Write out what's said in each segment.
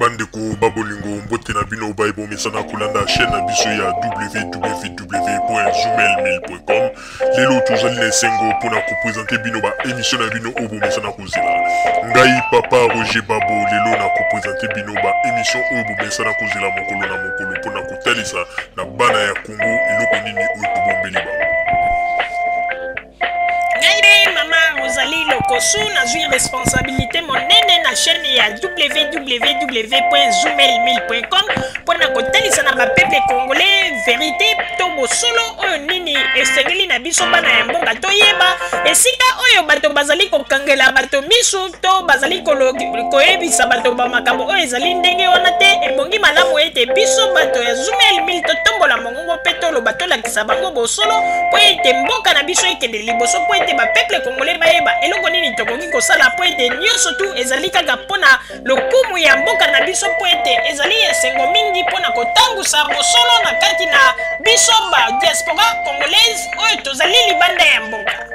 Bandeko ba bolingo, mbote na bino baye bomesana kolanda chaîne na biso ya www.zoomail1000.com. Lelo tozali na esengo mpona kopresente bino ba émission na bino oyo bomesana kozela. Ngai papa Roger Babo lelo na kopresente bino ba émission oyo bomesana kozela mokolo na mokolo mpona kotalisa na bana ya Congo eloko nini oyo tobombeli bango. Ngai nde mama Rosalie Lokosu, nazwi responsabilité monene na chaîne ya www.zoomail1000.com mpo na kotalisa na bapeuple congolais verité to bosolo oyo nini esengeli na biso bana ya mboka toyeba esika oyo bato bazali kokangela bato misu to bazali koyebisa bato bamakambo oyo ezali ndenge wana te. Ebongi malamu ete biso bato ya Zoomail 1000 totombola mongongo mpe toloba, tolakisa bango bosolo mpo ete mboka na biso ekende liboso, mpo ete bapeuple congolais bayeba eloko nini tokoki kosala, mpo ete nyonso tu ezali kaka mpo na lokumu ya mboka na biso, mpo ete ezali esengo mingi mpo na kotangusa bosolo na kati na biso ba diaspora congolaise oyo tozali libanda ya mboka.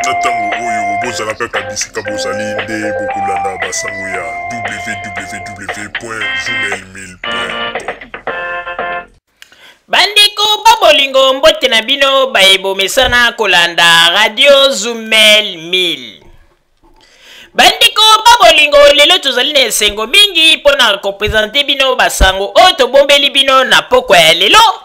Na ntango oyo bozala kaka bisika bozali nde bokolanda basango ya www.zoomail1000.com. Bandeko ba bolingo, mbote na bino baye bomesana kolanda Radio Zumel 1000. Bandeko ba bolingo, lelo tozali na esengo mingi mpo na kopresente bino basango oyo tobombeli bino na pokwa ya lelo.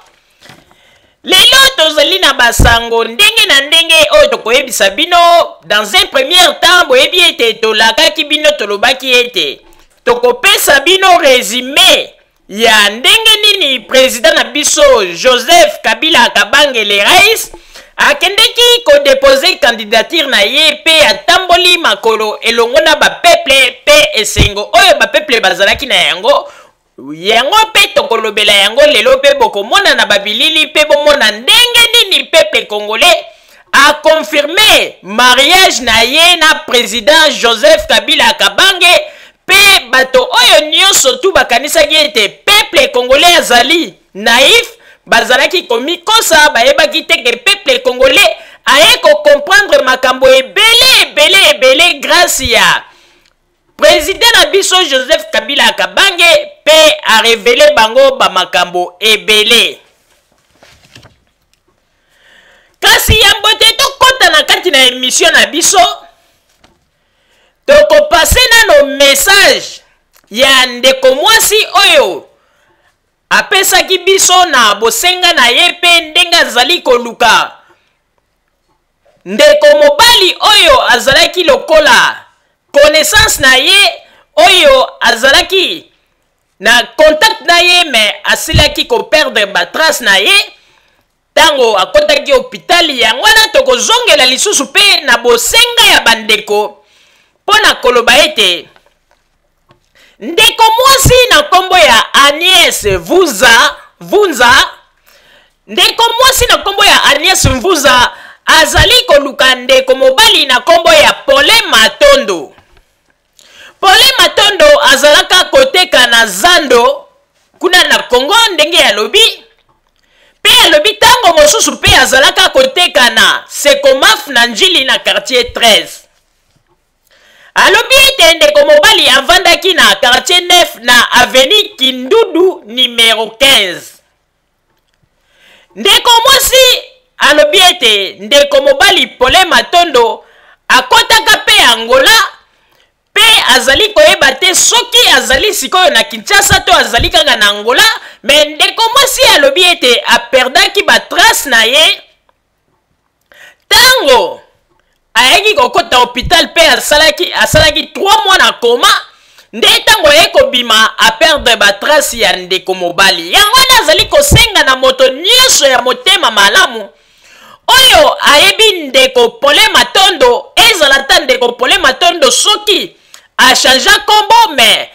Lelo tozali na basango ndenge na ndenge oyo tokoyebisa bino. Dans un premier temps, boyebi ete tolakaki bino, tolobaki ete tokopesa bino résumé ya ndenge nini président na biso Joseph Kabila Kabange le Rais akendeki kodepose candidature na ye mpe atamboli makolo elongo na bapeuple, mpe esengo oyo bapeuple bazalaki na yango. Yango mpe tokolobela yango lelo, mpe bokomona na babilili mpe bomona ndenge nini peuple congolais akonfirme mariage na ye na président Joseph Kabila Kabange. Mpe bato oyo nyonso tu bakanisaki ete peuple congolais azali naïf bazalaki komikosa, bayebaki te ke peuple congolais aye kocomprendre makambo ebele ebele ebele grâce ya président na biso Joseph Kabila Kabange, mpe arevele bango bamakambo ebele. Kasi yambo te tokɔta na kati na émission na biso, tokopase nano message ya ndeko mwasi oyo apesaki biso na bosenga na ye, mpe ndenge azali koluka ndeko mobali oyo azalaki lokola connaissance na ye, oyo azalaki na contact na ye, me asilaki koperdre batrace na ye ntango akɔtaki hôpital. Yango wana tokozongela lisusu mpe na bosenga ya bandeko mpo na koloba ete ndeko mwasi na nkombo ya Agnès Vuza Vunza, ndeko mwasi na nkombo ya Agnès Mvuza azali koluka ndeko mobali na nkombo ya Pole Matondo. Pole Matondo azalaka koteka na zando kuna na Congo, ndenge alobi, mpe alobi ntango mosusu mpe azalaka koteka na Sekomaf na Njili na quartier 13. Alobi ete ndeko mobali avandaki na quartier 9 na avenue Kindudu numero 15. Ndeko mwasi alobi ete ndeko mobali Pole Matondo akɔtaka mpe Angola, mpe azali koyeba te soki azali sikoyo na Kinshasa to azali kaka na Angola. Me ndeko mwasi alobi ete aperdaki batrace na ye ntango ayaki kokɔta hôpital, mpe asalaki 3 mois na coma. Nde ntango aye kobima, aperdre batrace ya ndeko mobali. Yango wana azali kosenga na moto nyonso ya motema malamu oyo ayebi ndeko Pole Matondo, ezala ata ndeko Pole Matondo soki achange nkombo, me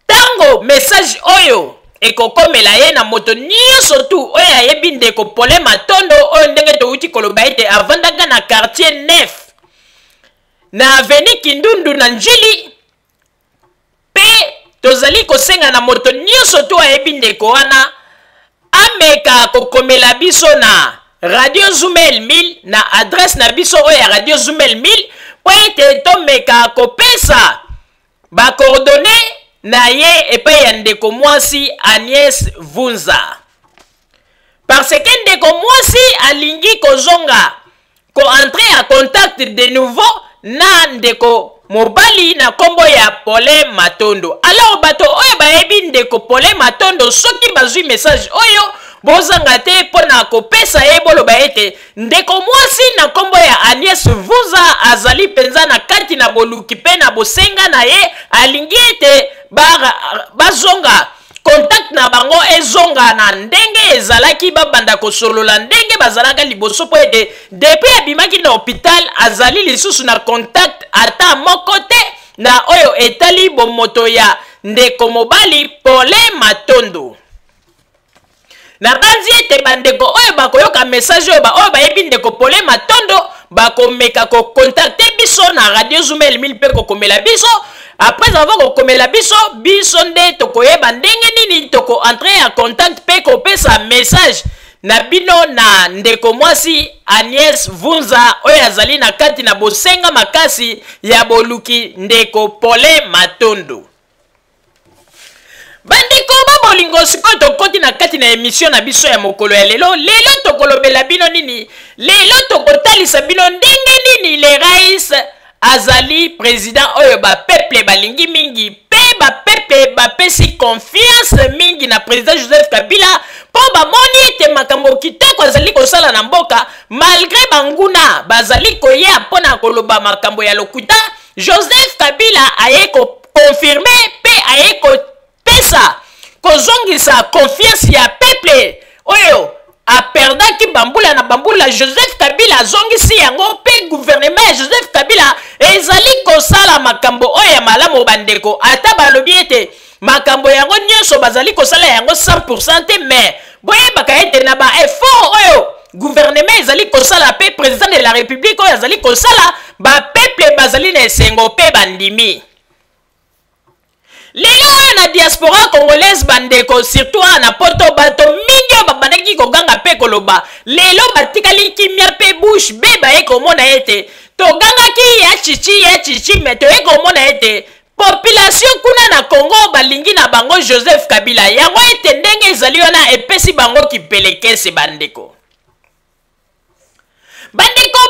ntango message oyo ekokomela ye, na moto nyonso tu oyo ayebi ndeko Pole Matondo oyo, ndenge touti koloba ete avandaka na quartier 9 na avenue Kindundu na Njili, mpe tozali kosenga na moto nyonso tu ayebi ndeko wana ameka kokomela biso na Radio Zumel 1000, na adresse na biso oyo ya Radio Zumel 1000, mpo ete tomeka kopesa bacoordonnées. na ye epai ya ndeko mwasi Agnès Vunza, parce que ndeko mwasi alingi kozonga koentrer en contact de nouveau na ndeko mobali na nkombo ya Paulin Matondo. Alors bato oyo bayebi ndeko Paulin Matondo, soki bazwi message oyo, bozanga te mpo na kopesa ye, boloba ete ndeko mwasi na nkombo ya Agnès Vuza azali mpenza na kati na boluki mpe na bosenga na ye, alingi ete bazonga contact na bango, ezonga na ndenge ezalaki, babanda kosolola ndenge bazalaka liboso, mpo ete depuis abimaki na hôpital azali lisusu na contact ata moko te na oyo etali bomoto ya ndeko mobali Paulin Matondo. Nabanzi ete bandeko oyo bakoyoka message oyo, baoyo bayebi ndeko Paulin Matondo, bakomeka kocontacter biso na Radio Zumel 1000 mpe kokomela biso. Après avoir kokomela biso, biso nde tokoyeba ndenge nini tokoentrer en contact mpe kopesa message na bino na ndeko mwasi Agnès Vunza oyo azali na kati na bosenga makasi ya boluki ndeko Paulin Matondo. Bandeko ba bolingo, sikoyo tokoti na kati na émission na biso ya mokolo ya lelo. Lelo tokolobela bino nini? Lelo tokotalisa bino ndenge nini le rais azali président oyo bapeuple balingi mingi mpe bapeuple bapesi confiance mingi na président Joseph Kabila, mpo bamoni ete makambo kitoko azali kosala na mboka, malgré banguna bazali koya mpo na koloba makambo ya lokuta. Joseph Kabila aye koconfirmer mpe aye kopesa, kozongisa confiance ya peuple oyo aperdaki bambula na bambula. Joseph Kabila azongisi yango mpe gouvernement ya Joseph Kabila ezali kosala makambo oyo ya malamu. Bandeko, ata balobi ete makambo yango nyonso bazali kosala yango 100 te, mais boyebaka ete na baeffort oyo gouvernement ezali kosala mpe président de la République oyo azali kosala, bapeuple bazali na esengo mpe bandimi. Lelo oyo na diaspora congolaise, bandeko, surtout awa na Poto, bato mingi oyo babandaki koganga mpe koloba, lelo batikali kimia mpe bouche bée. Baye komona ete togangaki ya chichi ya chichi, mais toye komona ete population kuna na Congo balingi na bango Joseph Kabila. Yango ete ndenge ezali wana epesi bango kipelekese. Bandeko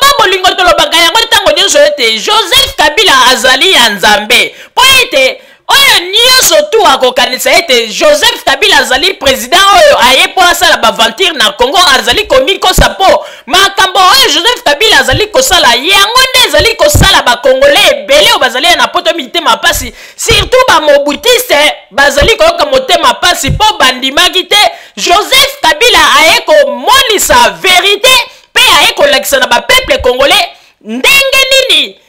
ba bolingo, tolobaka yango ntango nyonso ete Joseph Kabila azali ya Nzambe, mpo ete oyo nyonso tu akokanisa ete Joseph Kabila azali président oyo aye mpo asala baaventure na Congo azali komikosa, mpo makambo oyo Joseph Kabila azali kosala, yango nde ezali kosala bakongolais ebele oyo bazali ya na Poto mitema mpasi, surtout bamobutiste bazali koyoka motema mpasi, mpo bandimaki te Joseph Kabila aye komonisa vérité mpe aye kolakisa na bapeuple congolais ndenge nini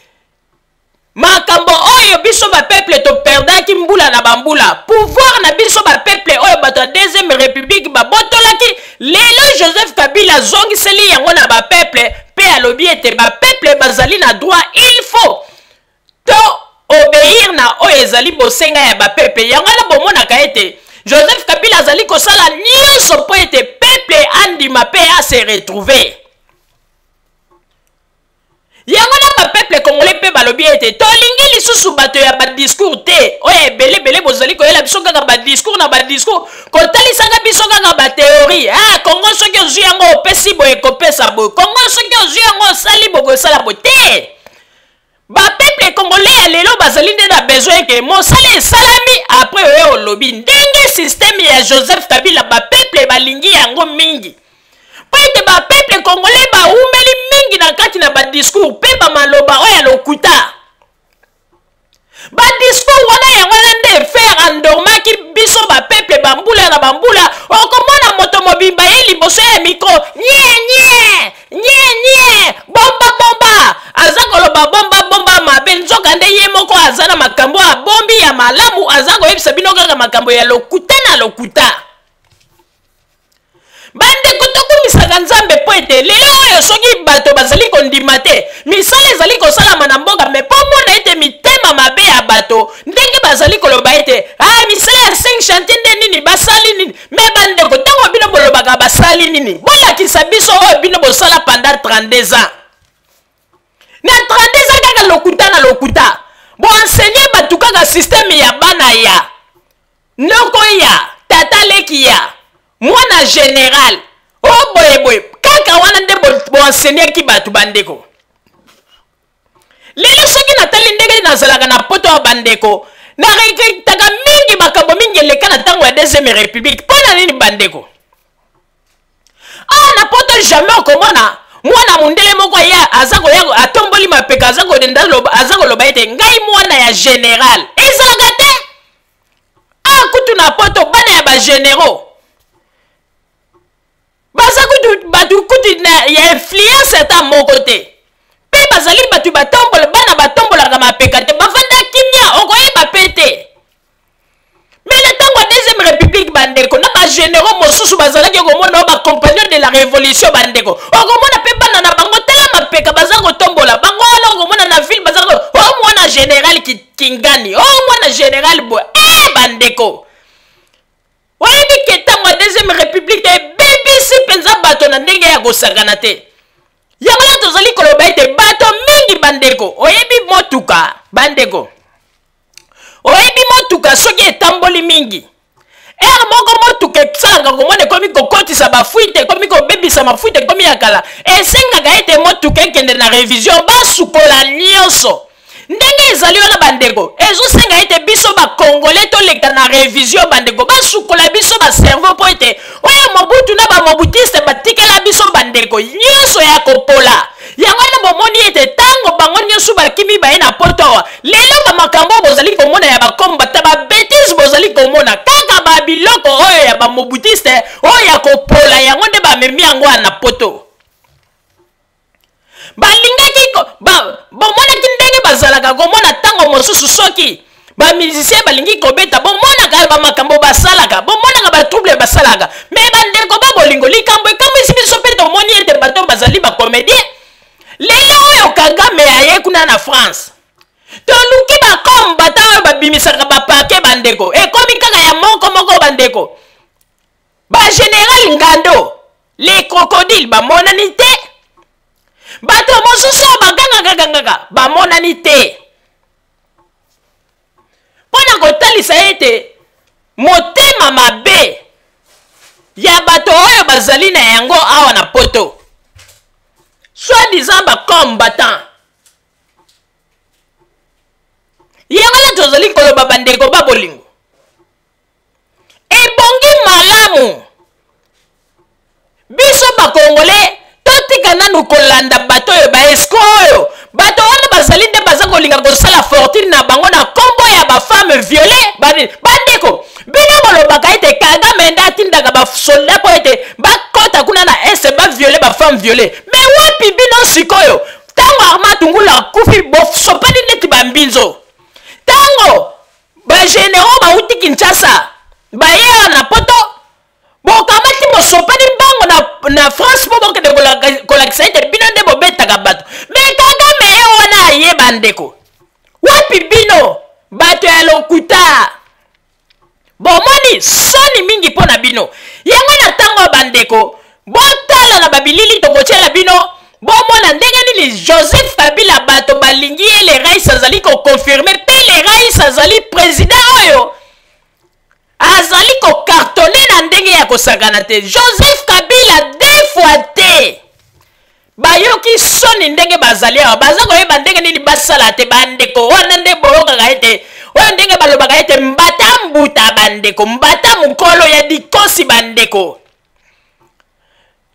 makambo oyo biso bapeuple toperdaki mbula na bambula, pouvoir na biso bapeuple oyo bato ya deuxième république babotolaki. Lelo Joseph Kabila azongiseli yango na bapeuple mpe alobi ete bapeuple bazali na droit, il faut to obéir na oyo ezali bosenga ya bapeuple. Yango wana bomonaka ete Joseph Kabila azali kosala nyonso mpo ete peuple andima mpe ase retrouver. Yango na bapeuple congolais mpe balobi ete tolingi lisusu bato ya badiscours te oyo ebelebele bozali koyela biso kaka badiscours na badiscours, kotalisaka biso kaka bathéorie. Ah, Kongo soki ozwi yango opesi boye, kopesa boye, Kongo soki ozwi yango osali boye, kosala boye te. Bapeuple congolais ya lelo bazali nde na besoin ke mosala esalami. Après oyo olobi ndenge système ya Joseph Kabila, bapeuple balingi yango mingi, mpo ete bapeuple congolais bawumeli mingi na kati na badiscours mpe bamaloba oyo ya lokuta. Badiscours wana, yango wana nde faire endormaki biso bapeuple bambula na bambula. Okomona moto mobimba ye liboso ya micro, nye nye nye nye, bomba bomba, aza koloba bomba bomba mabe, nzoka nde ye moko aza na makambo abombi ya malamu, aza koyebisa bino kaka makambo ya lokuta na lokuta. Bandeko, tokumisaka Nzambe mpo ete lelo oyo soki bato bazali kondima te misala ezali kosalama na mboka, mais mpo mona ete mitema mabe ya bato ndenge bazali koloba ete ah, misala ya 5 chantier nde nini, basali nini? Mais bandeko, ntango bino bolobaka basali nini, bolakisa biso oyo bino bosala pendant 32 ans. Na 32 ans kaka lokuta na lokuta, boenseigner bato kaka système ya bana ya Noko ya tata leki ya mwana general o oh, boye boye kaka wana nde boenseignaki bato bandeko. Lelo soki natali ndenge nazalaka na poto ya bandeko, na regretaka mingi makambo mingi eleka na ntango ya deuxième république. Mpo na nini bandeko? Awa na poto jamais okomona mwana mondele moko aya aza koya atomboli mapeka aza kodenda aza koloba ete ngai mwana ya general. Ezalaka te. Awa kutu na poto bana ya ba generaux baza kutu bato kutu na ya influence ata moko te, mpe bazali bato batombola bana batombolaka mapeka te, bafanda kimia, okoyeba mpe te. Mais na ntango ya deuxième république bandeko, na bagénéraux mosusu bazalaki komona oyo bacompagnon de la révolution bandeko, okomona mpe bana na bango tala mapeka baza kotombola bango wana, okomona na ville baza ko o oh, mwana général Kingani, o oh, mwana général boye. Bandeko, oyebi ke ntango ya deuxième république ebebisi mpenza bato na ndenge ya kosakana te. Yango wana tozali koloba ete bato mingi bandeko, oyebi motuka bandeko, oyebi motuka soki etamboli mingi ere moko motuka esalaka komona ekomi kokotisa bafuite, ekomi kobebisa mafuite, ekomi ya kala, esengaka ete motuka ekende na revision, basukola nyonso. Ndenge ezali wana bandeko, ezosenga ete biso bakongole toleka na revision bandeko, basukola biso bacerveau mpo ete oyo Mobutu na bamobutiste batikela biso bandeko nyonso ya kopola. Yango wana bomoni ete ntango bango nyonso bakimi baye na poto awa lelo, bamakambo oyo bozali komona ya bakombata babetise, bozali komona kaka babiloko oyo ya bamobutiste oyo ya kopola, yango nde bamemi yango wana na poto. Balingaki bomonaki ndenge bazalaka komona ntango mosusu soki bamusicien balingi kobeta, bomonaka bamakambo basalaka, bomonaka batrouble basalaka. Me bandeko ba bolingo, likambo ekamwisi biso mpe tomoni ete bato bazali bacomédien. Lelo oyo Kagame aye kuna na France, toluki bakombata oyo babimisaka baparke bandeko, ekomi kaka ya moko moko bandeko. Ba général Ngando, les crocodiles bamonani te, bato mosusu oyo bagangaka gangaka bamonani te, mpo na kotalisa ete motema mabe ya bato oyo bazali na yango awa na poto, soi-disant bacombattant. Yango wana tozali koloba bandeko ba bolingo, ebongi malamu biso bakongole totika nanu kolanda bato oyo baesco oyo. Bato wana bazali nde baza kolinga kosala fortune na bango na nkombo ya bafemme viole. Bandeko, bino bolobaka ete Kagame nde atindaka basoldat mpo ete bakɔta kuna na este baviole bafemme viole, me wapi bino sikoyo? Ntango Armand Tungulu akufi, bosopani neti bambinzo. Ntango bagénéraux bauti Kinshasa baye awa na poto, bokamati bosopani mbango na France mpo bokende kolakisa ete bino nde bobetaka bato. Me Kagame ye wana aye, bandeko, wapi bino bato ya lokuta? Bomoni soni mingi mpo na bino. Yango na ntango ya bandeko, botala na babilili tokotiela bino, bomona ndenge nini Joseph Kabila bato balingi ye. Le rais azali koconfirme mpe le rais azali président oyo azali kokartone na ndenge ya kosakana te. Joseph Kabila deux fois te. Bayoki soni ndenge bazali awa, baza koyeba ndenge nini basala te bandeko. Wana nde boyokaka ete oyo ndenge balobaka ete mbata mbuta bandeko, mbata mokolo ya dikosi bandeko.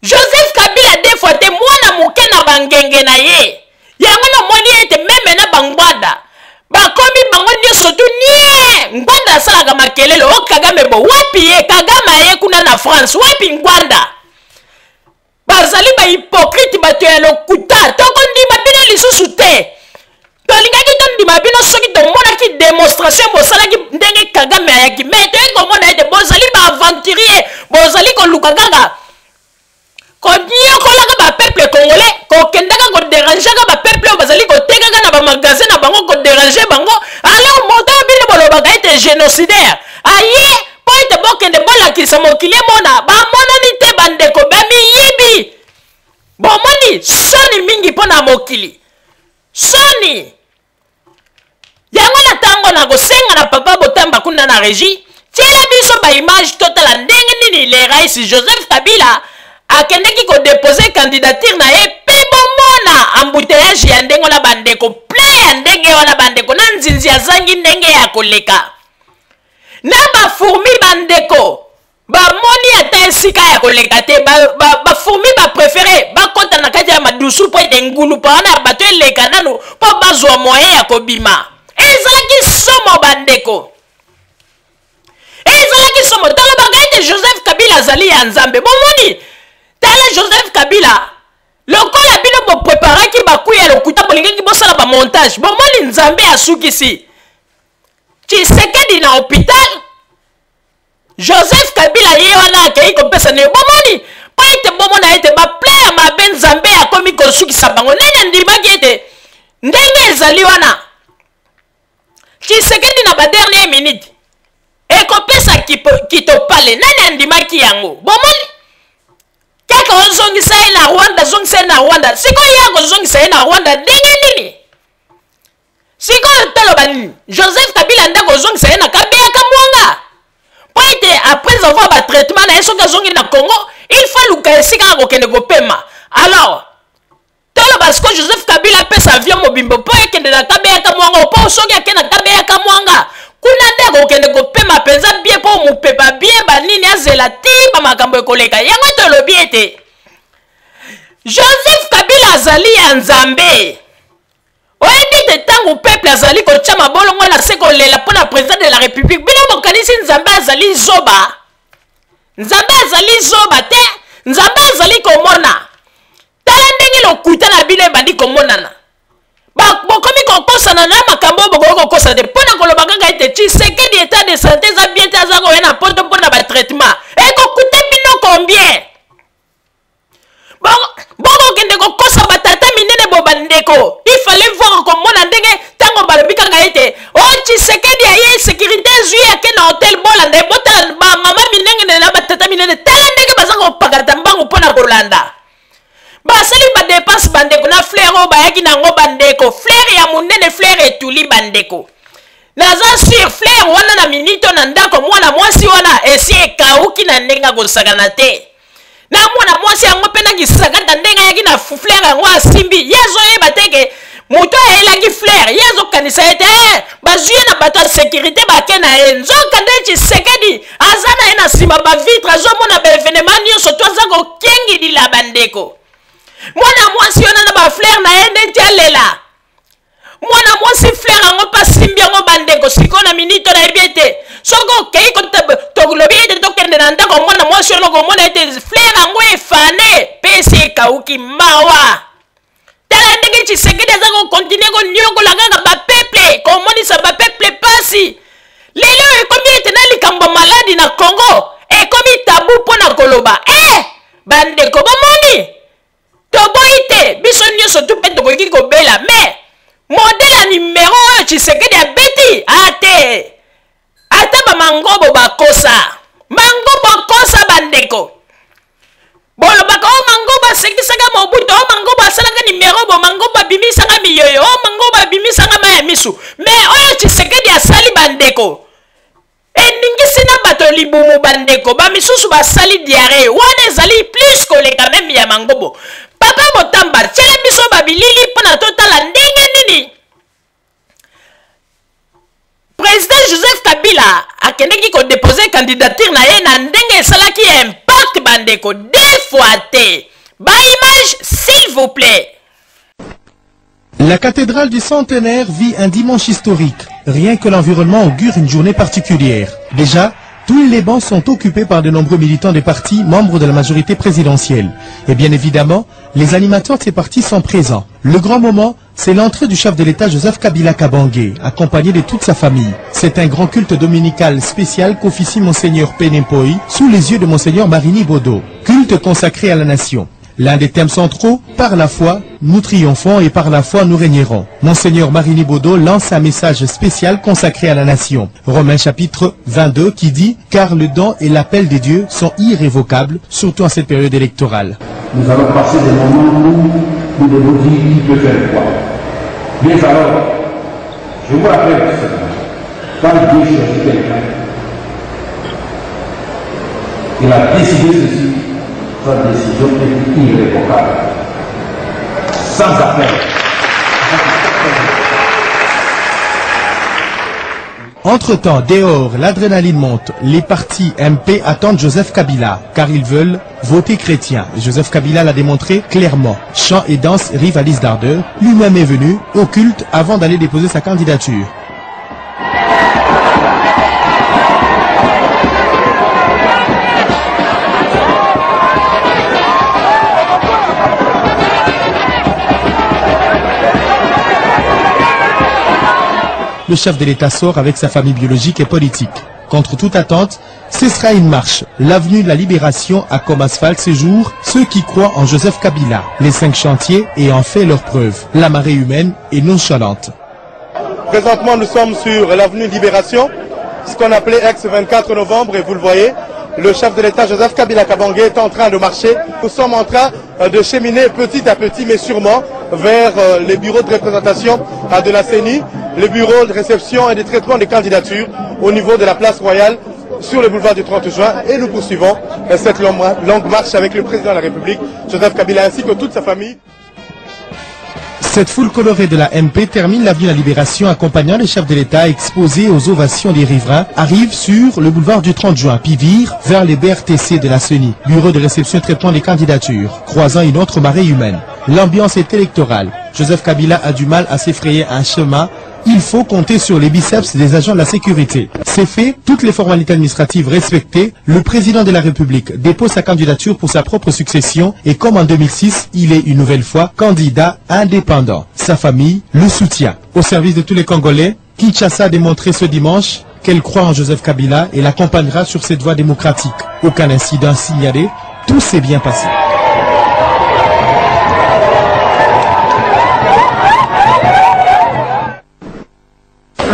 Joseph Kabila deux fois te, mwana moke na bangenge na ye. Yango namoni ete meme na bangwanda bakomi bango nyonso tu nie. Ngwanda asalaka makelele o Kagame bo wapi ye? Kagame aye kuna na France, wapi Ngwanda? Bazali bahypocrite, bato ya lokuta. Tokondima bino lisusu te. Tolingaki tondima bino soki tomonaki démonstration bosalaki ndenge Kagame ayaki, me toyei komona ete bozali baaventurier, bozali koluka kaka konyokolaka bapeuple congolais, kokendaka koderangeaka bapeuple oyo bazali kotekaka na bamagasin na bango, koderange bango. Alors moto oyo bino bolobaka ete génocidaire aye mpo ete bokende bolakisa mokili emona, bamonani te bandeko, bamiyibi. Bomoni soni mingi mpo na mokili, soni. Yango na ntango na kosenga na papa Botamba kuna na régie, Tiela biso ba image totala ndenge nini le rais Joseph Kabila akendeki ko deposer candidature na ye pe bomona embouteillage ya ndenge wana bandeko, plein ya ndenge wana bandeko, na nzinzi azangi ndenge ya koleka na ba fourmi bandeko bamoni ata esika ya koleka te. Ba fourmi ba prefere bakota na kati ya madusu mpo ete ngulupa wana ya bato eleka nanu mpo bazwa moyen ya kobima. Ezalaki somo bandeko, ezalaki somo. Tolobaka ete Joseph Kabila azali ya Nzambe. Bomoni, tala Joseph Kabila, lokola bino bopreparaki bakwi ya lokuta, bolingaki bosala bamontage, bomoni Nzambe asukisi Tshisekedi na hôpital. Joseph Kabila ye wana akei kopesa naye. Bomoni, mpo ete bomona ete baplan ya mabe Nzambe akomi kosukisa bango. Nani andimaki ete ndenge ezali wana Tshisekedi na ba dernière minute ekopesa kitopale? Nani andimaki yango? Bomoni kaka ozongisa ye na Rwanda, zongisa ye na Rwanda. Sikoyo ye akozongisa ye na Rwanda ndenge nini? Sikoyo toloba nini? Joseph Kabila nde akozongisa ye na Kabeya Kamwanga, mpo ete après avoir ba traitement na ye, soki azongi na Congo, il faut aluka esika akokende kopema. Alors toloba sikoyo Joseph Kabila apesa avion mobimba mpo ekende na Kabeya Kamwanga, mpo soki ake na Kabeya Kamwanga kuna nde akokende kopema mpenza bien, mpo mopepa bien banini, azela ti bamakambo ekoleka. Yango tolobi ete Joseph Kabila azali ya Nzambe. Oyebi ete ntango peuple azali kotya mabolongo na se kolela mpo na président de la république, bino bokanisi Nzambe azali zoba? Nzambe azali zoba te, Nzambe azali komona. Tala ndenge lokuta na bino ebandi komonana. Bokomi kokosana na makambo oyo bokoki kokosa te, mpo na koloba kaka ete Tshisekedi état de santé eza bien te, aza koya na poto mpo na batraitement. Ekokute bino combien? Bokokende kokosa batata minene bo bandeko. Il fallait voir komona ndenge ntango balobi kaka ete o Tshisekedi aye, sécurité ezwi, ake na hotel. Bolanda ye, botala bamama minene na batata minene, tala ndenge baza kopakata mbangu mpo na kolanda. Basali badepense bandeko na fleur oyo bayaki na yango bandeko, fleur ya monene, fleur etuli bandeko. Naza sur fleur wana na minito na ndako mwana mwasi wana esi ekauki na ndenge akosakana te. Na mwana mwasi yango mpe na kisakata ndenge ayaki na fleur yango asimbi, ye azoyeba te ke moto ayelaki fleur, ye azokanisa ete bazwi ye na bato ya sécurité bake na ye. Nzoka nde Tshisekedi aza na ye na nsima bavitre, azomona baevenema nyonso to aza kokengidila bandeko. Mwana mwasi wana na bafleur na ye nde ti alela mwana mwasi fleur yango mpe asimbi yango bandeko. Sikoyo na minito nayebi ete soki okei tolobi ete tokende na ndako mwana mwasi wana, okomona ete fleur yango efane mpe esi ekauki. Mawa, tala ndenge Tshisekedi aza kokontinue koniokola kaka bapeple, komonisa bapeple pasi. Lelo ekomi ete na likambo maladi na Congo ekomi tabu mpo na koloba. Bandeko, bomoni, toboyi te, biso nyonso tu mpe tokoki kobela, me modele ya nimero oyo Tshisekedi abeti ate, ata bamangobo bakosa, mangobo akosa bandeko. Bolobaka o mangobo asekisaka Mobutu, o mangobo asalaka nimero bo, mangobo abimisaka miyoyo, o mangobo abimisaka mai ya misu. Me oyo Tshisekedi asali bandeko eningisi na bato libumu bandeko, bamisusu basali diare wana ezali plus koleka meme ya mangobo. Papa Motamba, tiela biso babilili mpo na totala ndenge nini président Joseph Kabila akendeki kodepose candidature na ye na ndenge esalaki impact bandeko. Deux fois te, baimage s'il vous plaît. La cathédrale du Centenaire vit un dimanche historique. Rien que l'environnement augure une journée particulière. Déjà, tous les bancs sont occupés par de nombreux militants des partis membres de la majorité présidentielle. Et bien évidemment, les animateurs de ces partis sont présents. Le grand moment, c'est l'entrée du chef de l'État Joseph Kabila Kabange, accompagné de toute sa famille. C'est un grand culte dominical spécial qu'officie Monseigneur Penempoi sous les yeux de Monseigneur Marini Bodo. Culte consacré à la nation. L'un des thèmes centraux, par la foi, nous triomphons et par la foi nous régnerons. Monseigneur Marini Bodo lance un message spécial consacré à la nation. Romains chapitre 22 qui dit « Car le don et l'appel de Dieu sont irrévocables, surtout en cette période électorale. » Nous allons passer des moments où nous devons dire qui peut faire quoi. Mais alors, je vous rappelle tout simplement, quand Dieu choisit quelqu'un, Il a décidé ceci, sa décision est irrévocable, sans appel. Entre-temps, dehors, l'adrénaline monte. Les partis MP attendent Joseph Kabila, car ils veulent voter chrétien. Joseph Kabila l'a démontré clairement. Chant et danse rivalisent d'ardeur. Lui-même est venu au culte avant d'aller déposer sa candidature. Le chef de l'État sort avec sa famille biologique et politique. Contre toute attente, ce sera une marche. L'avenue de la Libération a comme asphalte ce jour ceux qui croient en Joseph Kabila. Les 5 chantiers ayant fait leur preuve. La marée humaine est nonchalante. Présentement, nous sommes sur l'avenue Libération, ce qu'on appelait ex-24 novembre, et vous le voyez, le chef de l'État Joseph Kabila Kabange est en train de marcher. Nous sommes en train de cheminer petit à petit, mais sûrement, vers les bureaux de représentation de la CENI, les bureaux de réception et de traitement des candidatures au niveau de la place Royale sur le boulevard du 30 juin. Et nous poursuivons cette longue marche avec le président de la République, Joseph Kabila, ainsi que toute sa famille. Cette foule colorée de la MP termine l'avenue de la Libération accompagnant les chefs de l'État exposés aux ovations des riverains, arrive sur le boulevard du 30 juin, puis vire vers les BRTC de la CENI, bureau de réception et traitement des candidatures, croisant une autre marée humaine. L'ambiance est électorale. Joseph Kabila a du mal à s'effrayer un chemin. Il faut compter sur les biceps des agents de la sécurité. C'est fait, toutes les formalités administratives respectées, le président de la République dépose sa candidature pour sa propre succession et comme en 2006, il est une nouvelle fois candidat indépendant. Sa famille le soutient. Au service de tous les Congolais, Kinshasa a démontré ce dimanche qu'elle croit en Joseph Kabila et l'accompagnera sur cette voie démocratique. Aucun incident signalé, tout s'est bien passé.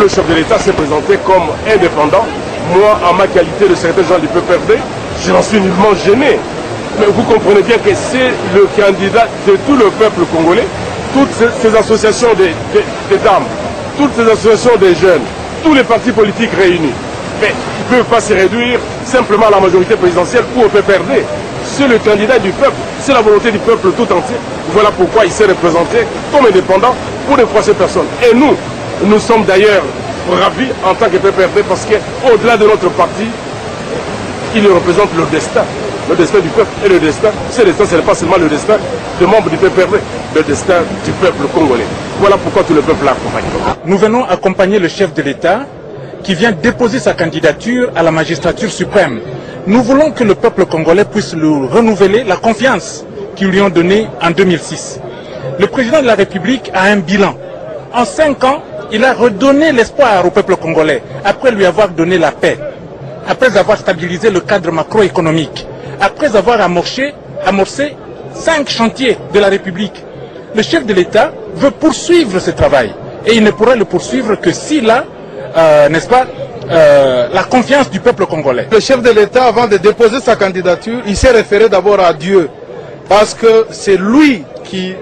Le chef de l'État s'est présenté comme indépendant. Moi, en ma qualité de secrétaire général du PPRD, je n'en suis nullement gêné. Mais vous comprenez bien que c'est le candidat de tout le peuple congolais, toutes ces associations des dames, toutes ces associations des jeunes, tous les partis politiques réunis. Mais ils ne peuvent pas se réduire simplement à la majorité présidentielle ou au PPRD. C'est le candidat du peuple, c'est la volonté du peuple tout entier. Voilà pourquoi il s'est représenté comme indépendant pour ne froisser personne. Et nous, nous sommes d'ailleurs ravis en tant que PPRD parce qu'au-delà de notre parti, il représente le destin. Le destin du peuple et le destin, ce destin, ce n'est pas seulement le destin des membres du PPRD, le destin du peuple congolais. Voilà pourquoi tout le peuple l'accompagne. Nous venons accompagner le chef de l'État qui vient déposer sa candidature à la magistrature suprême. Nous voulons que le peuple congolais puisse lui renouveler la confiance qu'ils lui ont donnée en 2006. Le président de la République a un bilan. En 5 ans, il a redonné l'espoir au peuple congolais, après lui avoir donné la paix, après avoir stabilisé le cadre macroéconomique, après avoir amorcé 5 chantiers de la République. Le chef de l'État veut poursuivre ce travail et il ne pourra le poursuivre que s'il a, n'est-ce pas, la confiance du peuple congolais. Le chef de l'État, avant de déposer sa candidature, il s'est référé d'abord à Dieu, parce que c'est lui qui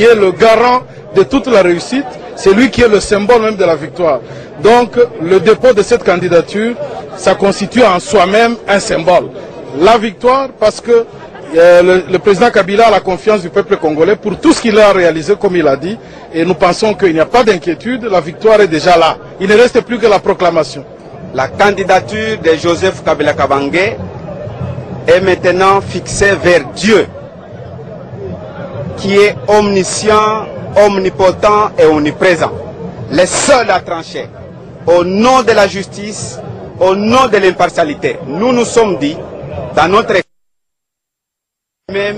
est le garant de toute la réussite. C'est lui qui est le symbole même de la victoire. Donc, le dépôt de cette candidature, ça constitue en soi-même un symbole. La victoire, parce que le président Kabila a la confiance du peuple congolais pour tout ce qu'il a réalisé, comme il a dit. Et nous pensons qu'il n'y a pas d'inquiétude, la victoire est déjà là. Il ne reste plus que la proclamation. La candidature de Joseph Kabila Kabange est maintenant fixée vers Dieu, qui est omniscient, omnipotent et omniprésent. Les seuls à trancher, au nom de la justice, au nom de l'impartialité. Nous nous sommes dit, dans notre même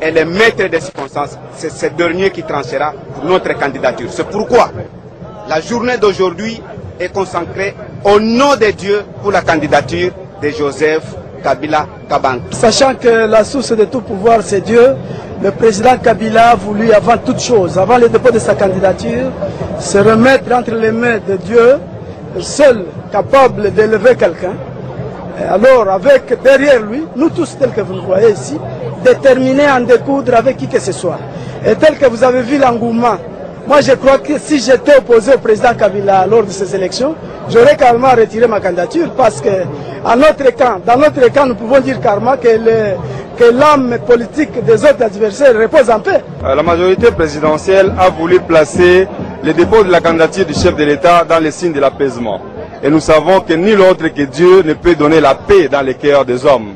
est le maître des circonstances, c'est ce dernier qui tranchera pour notre candidature. C'est pourquoi la journée d'aujourd'hui est consacrée au nom de Dieu pour la candidature de Joseph Kabila Kabange. Sachant que la source de tout pouvoir, c'est Dieu, le président Kabila a voulu, avant toute chose, avant le dépôt de sa candidature, se remettre entre les mains de Dieu, seul capable d'élever quelqu'un. Alors, avec derrière lui, nous tous tels que vous nous voyez ici, déterminés à en découdre avec qui que ce soit. Et tel que vous avez vu l'engouement, Moi, je crois que si j'étais opposé au président Kabila lors de ces élections, j'aurais carrément retiré ma candidature parce que, à notre camp, dans notre camp, nous pouvons dire carrément que le, que l'âme politique des autres adversaires repose en paix. Euh, la majorité présidentielle a voulu placer le dépôt de la candidature du chef de l'État dans les signes de l'apaisement. Et nous savons que nul autre que Dieu ne peut donner la paix dans les cœurs des hommes.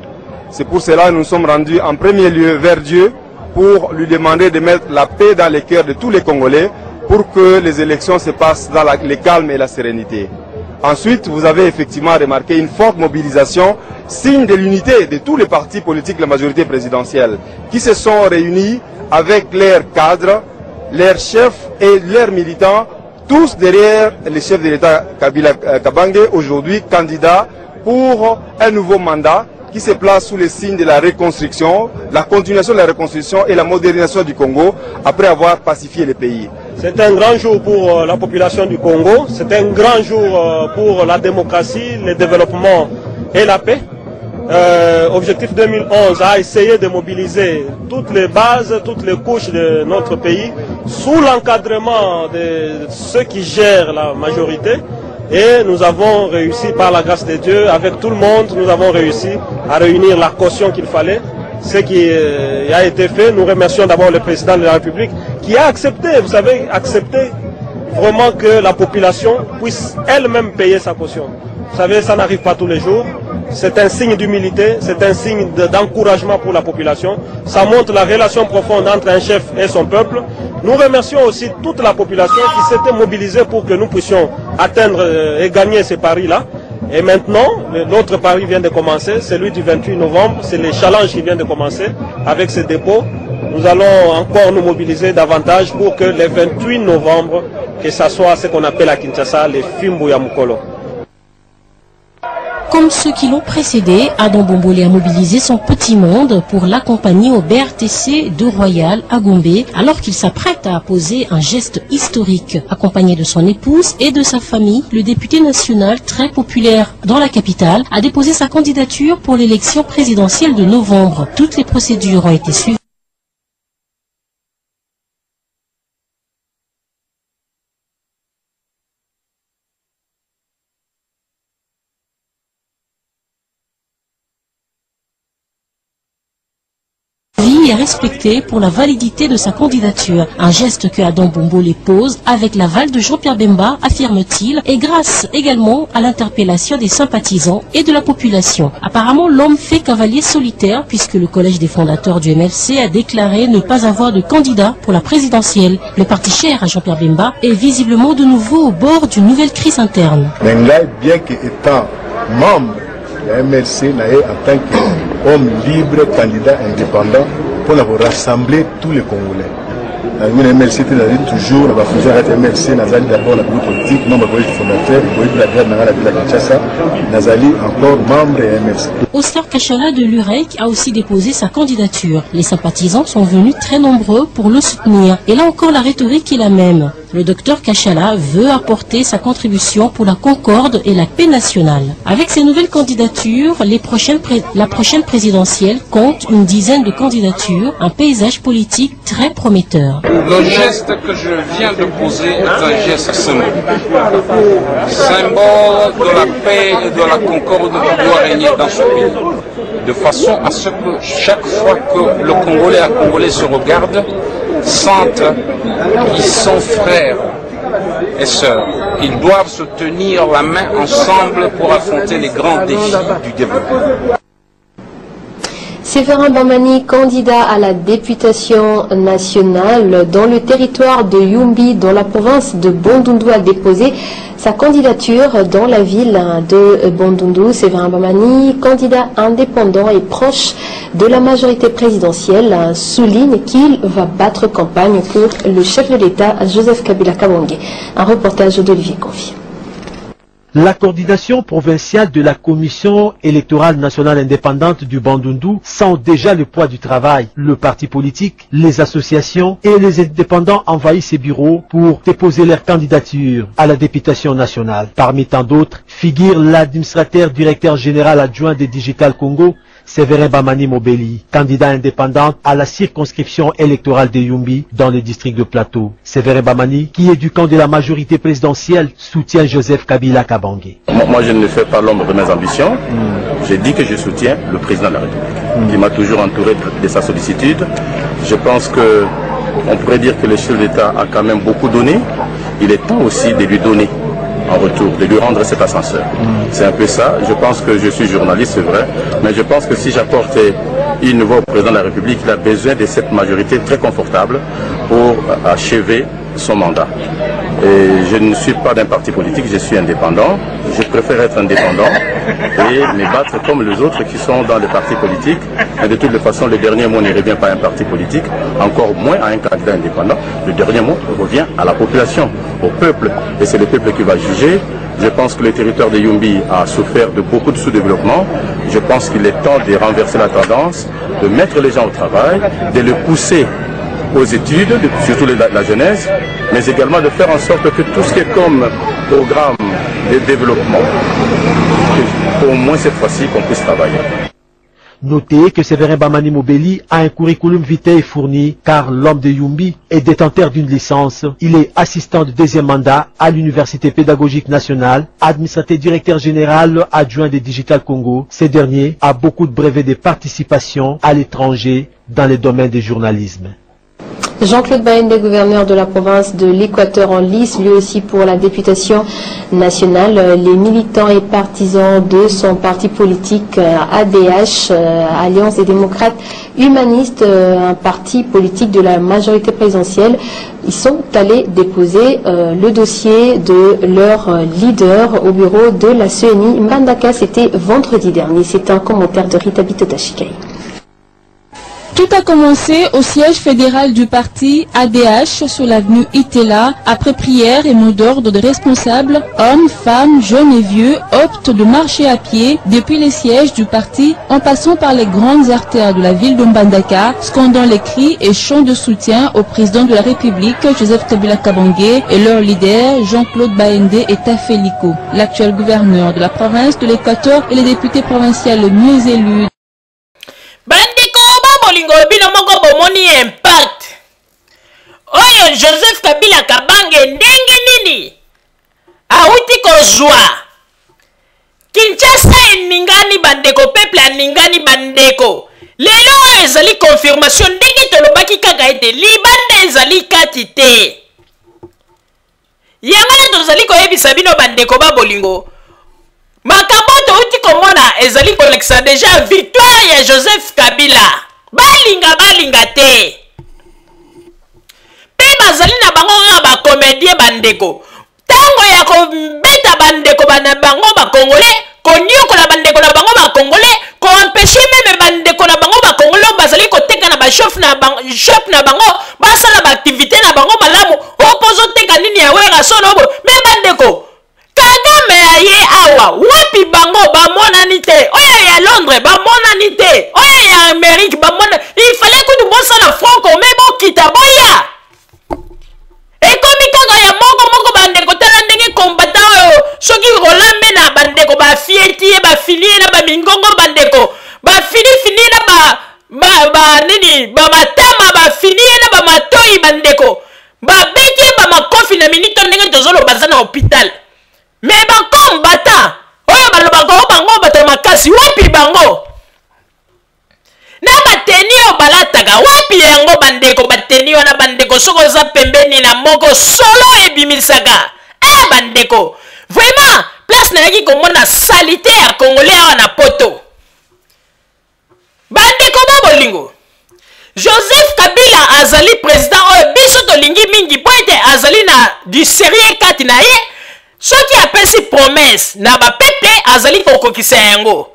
C'est pour cela que nous sommes rendus en premier lieu vers Dieu pour lui demander de mettre la paix dans les cœurs de tous les Congolais pour que les élections se passent dans la, le calme et la sérénité. Ensuite, vous avez effectivement remarqué une forte mobilisation, signe de l'unité de tous les partis politiques de la majorité présidentielle, qui se sont réunis avec leurs cadres, leurs chefs et leurs militants, tous derrière le chef de l'État Kabila euh, Kabange, aujourd'hui candidat pour un nouveau mandat qui se place sous le signe de la reconstruction, la continuation de la reconstruction et la modernisation du Congo après avoir pacifié le pays. C'est un grand jour pour euh, la population du Congo, c'est un grand jour euh, pour la démocratie, le développement et la paix. Euh, Objectif 2011 a essayé de mobiliser toutes les bases, toutes les couches de notre pays sous l'encadrement de ceux qui gèrent la majorité. Et nous avons réussi, par la grâce de Dieu, avec tout le monde, nous avons réussi à réunir la caution qu'il fallait. Ce qui euh, a été fait, nous remercions d'abord le président de la République qui a accepté, vous savez, accepté vraiment que la population puisse elle-même payer sa caution. Vous savez, ça n'arrive pas tous les jours. C'est un signe d'humilité, c'est un signe d'encouragement pour la population. Ça montre la relation profonde entre un chef et son peuple. Nous remercions aussi toute la population qui s'était mobilisée pour que nous puissions atteindre euh, et gagner ces paris-là. Et maintenant, l'autre pari vient de commencer, celui du 28 novembre, c'est le challenge qui vient de commencer avec ces dépôts. Nous allons encore nous mobiliser davantage pour que le 28 novembre, que ce soit ce qu'on appelle à Kinshasa les Fimbu Mukolo. Comme ceux qui l'ont précédé, Adam Bombole a mobilisé son petit monde pour l'accompagner au BRTC de Royal à Gombe, alors qu'il s'apprête à poser un geste historique. Accompagné de son épouse et de sa famille, le député national très populaire dans la capitale a déposé sa candidature pour l'élection présidentielle de novembre. Toutes les procédures ont été suivies. Est respecté pour la validité de sa candidature. Un geste que Adam Bombole pose avec l'aval de Jean-Pierre Bemba, affirme-t-il, et grâce également à l'interpellation des sympathisants et de la population. Apparemment, l'homme fait cavalier solitaire puisque le collège des fondateurs du MLC a déclaré ne pas avoir de candidat pour la présidentielle. Le parti cher à Jean-Pierre Bemba est visiblement de nouveau au bord d'une nouvelle crise interne. bien qu'étant membre de MLC, en tant qu'homme libre, candidat indépendant, pour rassembler tous les Congolais. Na mlc te nazali toujours na bafonction ya kati ya mlc nazali d'abord na bureau politique membre collège fondateur boyebi la grade na ngai na ville ya kinshasa nazali encore membre ya mlc. Oscar Kachala de l'UREC a aussi déposé sa candidature. Les sympathisants sont venus très nombreux pour le soutenir. Et là encore, la rhétorique est la même. Le docteur Kachala veut apporter sa contribution pour la concorde et la paix nationale. Avec ces nouvelles candidatures, les prochaines la prochaine présidentielle compte une dizaine de candidatures, un paysage politique très prometteur. Le geste que je viens de poser est un geste symbolique. Symbole de la paix et de la concorde qui doit régner dans ce pays. De façon à ce que chaque fois que le Congolais à Congolais se regarde, sentent qu'ils sont frères et sœurs. Ils doivent se tenir la main ensemble pour affronter les grands défis du développement. Séverin Bamani, candidat à la députation nationale dans le territoire de Yumbi, dans la province de Bandundu, a déposé sa candidature dans la ville de Bandundu. Séverin Bamani, candidat indépendant et proche de la majorité présidentielle, souligne qu'il va battre campagne pour le chef de l'État, Joseph Kabila Kabange. Un reportage d'Olivier Confi. La coordination provinciale de la Commission électorale nationale indépendante du Bandundu sent déjà le poids du travail. Le parti politique, les associations et les indépendants envahissent ces bureaux pour déposer leur candidature à la députation nationale. Parmi tant d'autres, figure l'administrateur directeur général adjoint de Digital Congo, Séverin Bamani Mobeli, candidat indépendant à la circonscription électorale de Yumbi dans le district de Plateau. Séverin Bamani, qui est du camp de la majorité présidentielle, soutient Joseph Kabila Kabange. Moi, je ne fais pas l'ombre de mes ambitions. J'ai dit que je soutiens le président de la République, qui m'a toujours entouré de sa sollicitude. Je pense que on pourrait dire que le chef d'État a quand même beaucoup donné. Il est temps aussi de lui donner en retour, de lui rendre cet ascenseur. C'est un peu ça. Je pense que je suis journaliste, c'est vrai, mais je pense que si j'apportais une voix au président de la République, il a besoin de cette majorité très confortable pour achever son mandat. Et je ne suis pas d'un parti politique, je suis indépendant. Je préfère être indépendant et me battre comme les autres qui sont dans les partis politiques. Mais de toutes les façons, le dernier mot ne revient pas à un parti politique, encore moins à un candidat indépendant. Le dernier mot revient à la population, au peuple. Et c'est le peuple qui va juger. Je pense que le territoire de Yumbi a souffert de beaucoup de sous-développement. Je pense qu'il est temps de renverser la tendance, de mettre les gens au travail, de les pousser aux études, surtout la jeunesse, mais également de faire en sorte que tout ce qui est comme programme de développement, que, au moins cette fois-ci, qu'on puisse travailler. Notez que Séverin Bamani Mobeli a un curriculum vitae fourni car l'homme de Yumbi est détenteur d'une licence. Il est assistant de deuxième mandat à l'Université pédagogique nationale, administrateur directeur général adjoint de Digital Congo. Ce dernier a beaucoup de brevets de participation à l'étranger dans le domaine du journalisme. Jean-Claude Baende, gouverneur de la province de l'Équateur en lice, lui aussi pour la députation nationale. Les militants et partisans de son parti politique ADH, Alliance des démocrates humanistes, un parti politique de la majorité présidentielle, ils sont allés déposer le dossier de leur leader au bureau de la CENI. Mbandaka, c'était vendredi dernier. C'est un commentaire de Rita Bitotachikaï. Tout a commencé au siège fédéral du parti ADH sur l'avenue Itela. Après prière et mot d'ordre des responsables, hommes, femmes, jeunes et vieux optent de marcher à pied depuis les sièges du parti en passant par les grandes artères de la ville de Mbandaka, scandant les cris et chants de soutien au président de la République, Joseph Kabila Kabange, et leur leader, Jean-Claude Baende et Tafeliko, l'actuel gouverneur de la province de l'Équateur et les députés provinciaux le mieux élus. Bandeko ba bolingo bino moko bomoni impact oyo Joseph Kabila Kabange ndenge nini awuti kozwa Kinshasa eningani bandeko, peuple aningani bandeko. Lelo oyo ezali confirmation ndenge tolobaki kaka ete libanda ezali kati te. Yango nde tozali koyebisa bino bandeko ba bolingo, makambo oyo touti komona ezali kolakisa deja victoire ya Joseph Kabila. Balinga balinga te, mpe bazali na bango kaka ba comedien bandeko. Tango ya kobeta bandeko na bango ba Congolais, koniokola bandeko na bango ba Congolais, ko empêcher meme bandeko na bango ba Congolais oyo bazali koteka na ba shop na bango, shop na bango, basala ba activité na bango malamu. Opo ozoteka nini ya Werrason obo? Me bandeko, Kagame aye awa, wapi bango bamonani te? Oyo ya Londres bamonani te, oyo ya Amérique bamonani. Il fallait kutu bosala front commun, bokita boya. Ekomi kaka ya moko moko bandeko. Tala ndenge combattant oyo soki Roland Mena bandeko bafieti ye, bafini ye na bamingongo bandeko, bafini fini ye na ba, ba, ba nini ba matama, bafini ye na ba matoi bandeko, babeti ye ba makofi na minito ndenge tozoloba aza na hôpital. Mais ba combattant oyo balobaka oyo bango bato ya makasi, wapi bango? Na bateni oyo balataka wapi yango bandeko? Bateni wana bandeko, soki oza pembeni na moko solo ebimisaka. Bandeko, vraiment place nayaki komona salite ya Congolais awa na poto. Bandeko ba bolingo, Joseph Kabila azali président oyo biso tolingi mingi po ete azali na du sérieux kati na ye. Soki apesi promesse na ba peuple, azali kokokisa yango.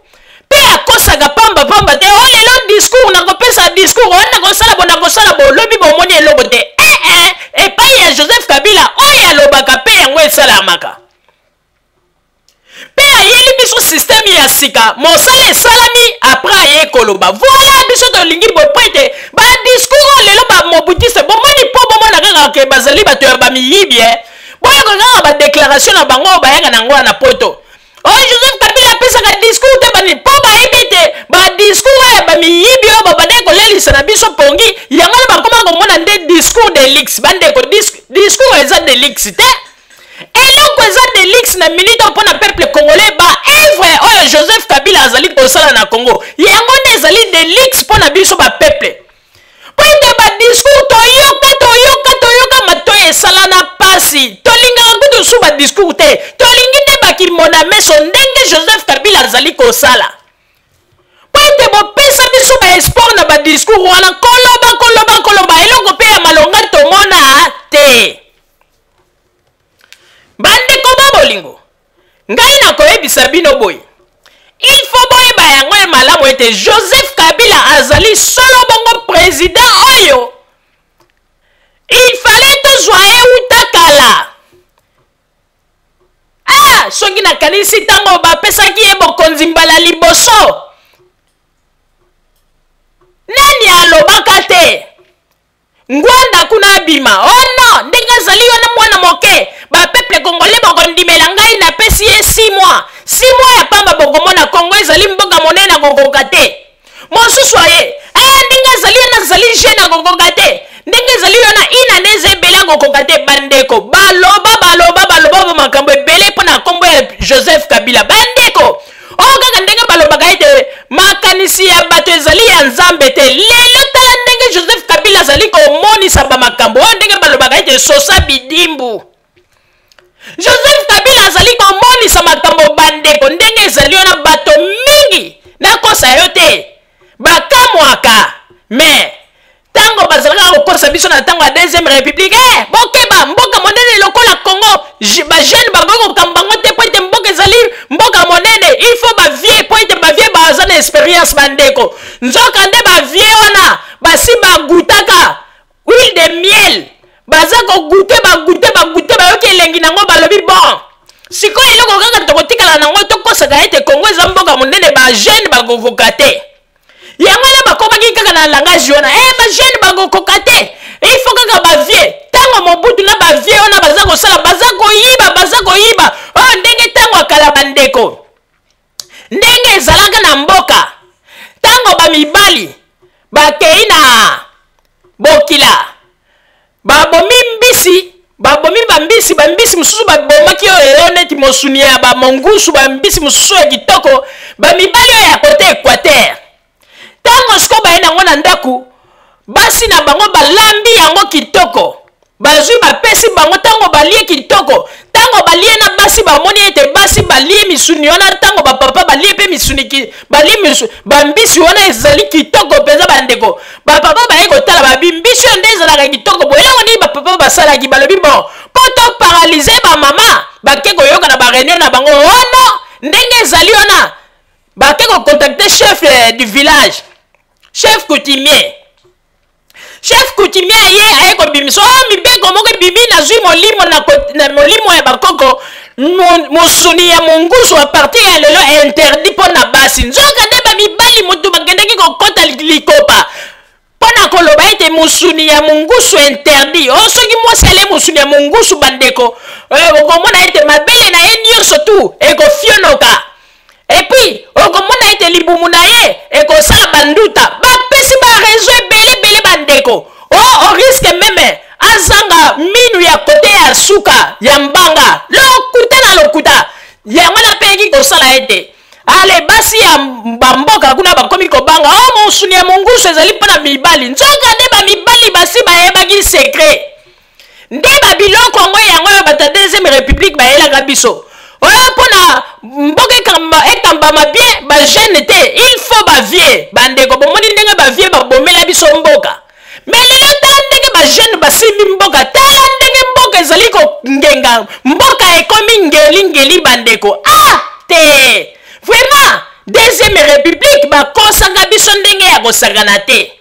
Pe akosaka pamba pamba te, oh lelo discours nakopesa discours, oh nakosala bo, nakosala bo, lobi bomoni eloko te. Epai ya Joseph Kabila oyo alobaka pe yango esalamaka. Pe ayeli biso système ya sika, mosala esalami après aye koloba. Voilà, biso tolingi boye po ete ba discours oyo lelo ba mobutiste bomoni po bomona kaka ke bazali bato ya ba miyibi. Boyoka kaka ba déclaration na bango oyo bayaka na yango wana poto. Oyo Joseph Kabila apesaka discours te bani po bayebi ete ba discours de luxe te. Eloko eza de luxe na minute oyo mpo na peuple congolais, ba œuvre oyo Joseph Kabila azali kosala na Congo, yango nde ezali de luxe mpo na biso ba peuple. Mpo ete ba discours toyoka, toyoka, toyoka, matoyi esala na pasi. Tolingaka kutu su ba discours te, tolingi nde ba kimona meso ndenge Joseph Kabila azali kosala. Mpo ete bopesa biso ba espoir na ba discours wana, koloba, koloba, koloba, eloko mpe ya malonga tomona te. Bandeko ba bolingo, ngai nakoyebisa bino boye, il faut boyeba yango ye malamu ete Joseph Kabila azali solo bongo president oyo il fallait tozwa ye uta kala. Ah, soki nakanisi ntango bapesaki ye bokonzi mbala liboso, nani alobaka te? Ngwanda kuna abima. Oh non, ndenge azali wana mwana moke, ba peuple congolais bokondimela ngai napesi ye 6 mois. 6 mois ya pamba bokomona Congo ezali mboka monene akokoka te. Mosusu aye, ah ndenge azali wana azali jeune akokoka te. Ndenge ezali wana une année eza ebele akokoka te. Bandeko baloba baloba baloba ba makambo ebele mpo na nkombo ya Joseph Kabila. Bandeko Oyo kaka ndenge balobaka ete makanisi ya bato ezali ya Nzambe te. Lelo tala ndenge Joseph Kabila azali komonisa ba makambo oyo ndenge balobaka ete sosa bidimbu. Joseph Kabila azali komonisa makambo bandeko ndenge ezali wana bato mingi nakosa yo te bakamwaka mais ntango bazalaka kokosa biso na ntango ya deuxième république eh, bokeba mboka monene lokola congo bajeune bakoki kokamba yango te mpo ete mboka ezali mboka monene il faut bavie mpo ete bavie baza na expérience bandeko nzoka nde bavie wana basi bagutaka huile de miel baza kogute bagute bagute bayoki elengi nango balobi bon sikoyo eloko kaka tokotikala nango tokosaka ete congo eza mboka monene bajeune bakokoka te yango wana bakomaki kaka na langage wana eh, bajeune bakokoka te il faut kaka bavie ntango mobutu na bavie wana baza kosala baza koyiba baza koyiba oyo oh, ndenge ntango ya kala bandeko ndenge ezalaka na mboka ntango bamibali bakei na bokila Babomi mbisi, babomi bambisi, bambisi mosusu babomaki oyo eyo neti mosuni ya bamongusu, bambisi mosusu ya kitoko, bamibali oyo ya kote Equateur. Ntango sikoyo baye nango na ndako, basi na bango balambi yango kitoko, bazwi bapesi bango, ntango balie kitoko, ntango balie na basi bamoni ete basi balie misuni wana, ntango bapapa balie mpe misuni, balie misu, bambisi wana ezali kitoko mpenza bandeko. Bapapa baye kotala babi mbisi oyo nde ezalaka kitoko boye, eloko nini bapapa basalaki? Balobi bon, mpo to paralyse bamama, bake koyoka na bareunion na bango oh non, ndenge ezali wana, bake kocontacte chef eh, du village, chef coutumier. Chef coutumier aye aye kobimisa oh, mibeko moko ebimi, nazwi molimo na, na molimo ya bakoko mosuni ya mongusu a partir ya lelo interdit mpo na basi. Nzoka nde bamibali moto bakendaki kokɔta likopa mpo na koloba ete mosuni ya mongusu interdit. O soki mwasi ale mosuni ya mongusu bandeko, eh, okomona ete mabele na ye nyonso tu ekofionoka, epuis okomona ete libumu na ye ekosala banduta. Bapesi barezo ebele ebele bandeko, o oriske meme azanga minu ya kote ya suka ya mbanga. Lokuta na lokuta yango napeyaki kosala ete ale basi ya bamboka kuna bakomi kobanga o mosuni ya mongusu ezali mpo na mibali. Nzoka nde bamibali basi bayebaki sekret nde babiloko yango yango oyo bato ya deuxième république bayelaka biso oyo mpo na mboka ekambama bien bajeune te, il faut bavie. Bandeko bomoni ndenge bavie babomela biso mboka, me lelo tala ndenge bajeune basimbi mboka, tala ndenge mboka ezali kongenga, mboka ekomi ngelingeli bandeko. Ah te, vraiment deuxième république bakosaka biso ndenge ya kosakana te.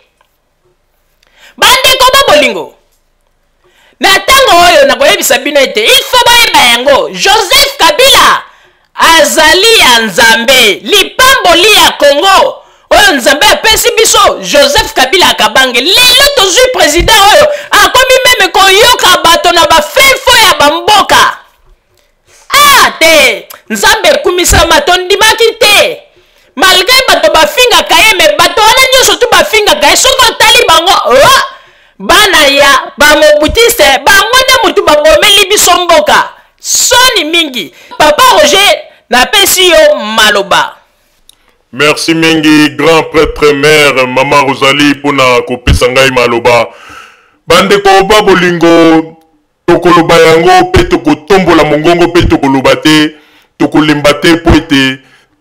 Bandeko ba bolingo, na ntango oyo nakoyebisa bino ete il faut boyeba yango, Joseph Kabila azali ya Nzambe. Lipamboli ya Congo oyo Nzambe apesi biso, Joseph Kabila akabange. Lelo tozwi president oyo akomi meme koyoka bato na bafefo ya bamboka. Ah te, Nzambe ekumisama, tondimaki te malgre bato bafingaka ye, me bato wana nyonso tu bafingaka ye, soki otali bango oh, Bana ya ba mobutiste bango nde mutu babomeli biso mboka. Soni mingi. Papa Roger napesi yo maloba. Merci mingi grand prêtre mère mama Rosalie pona kopesa ngai maloba. Bandeko ba bolingo tokoloba yango mpe tokotombola mongongo mpe tokoloba te tokolemba te mpo ete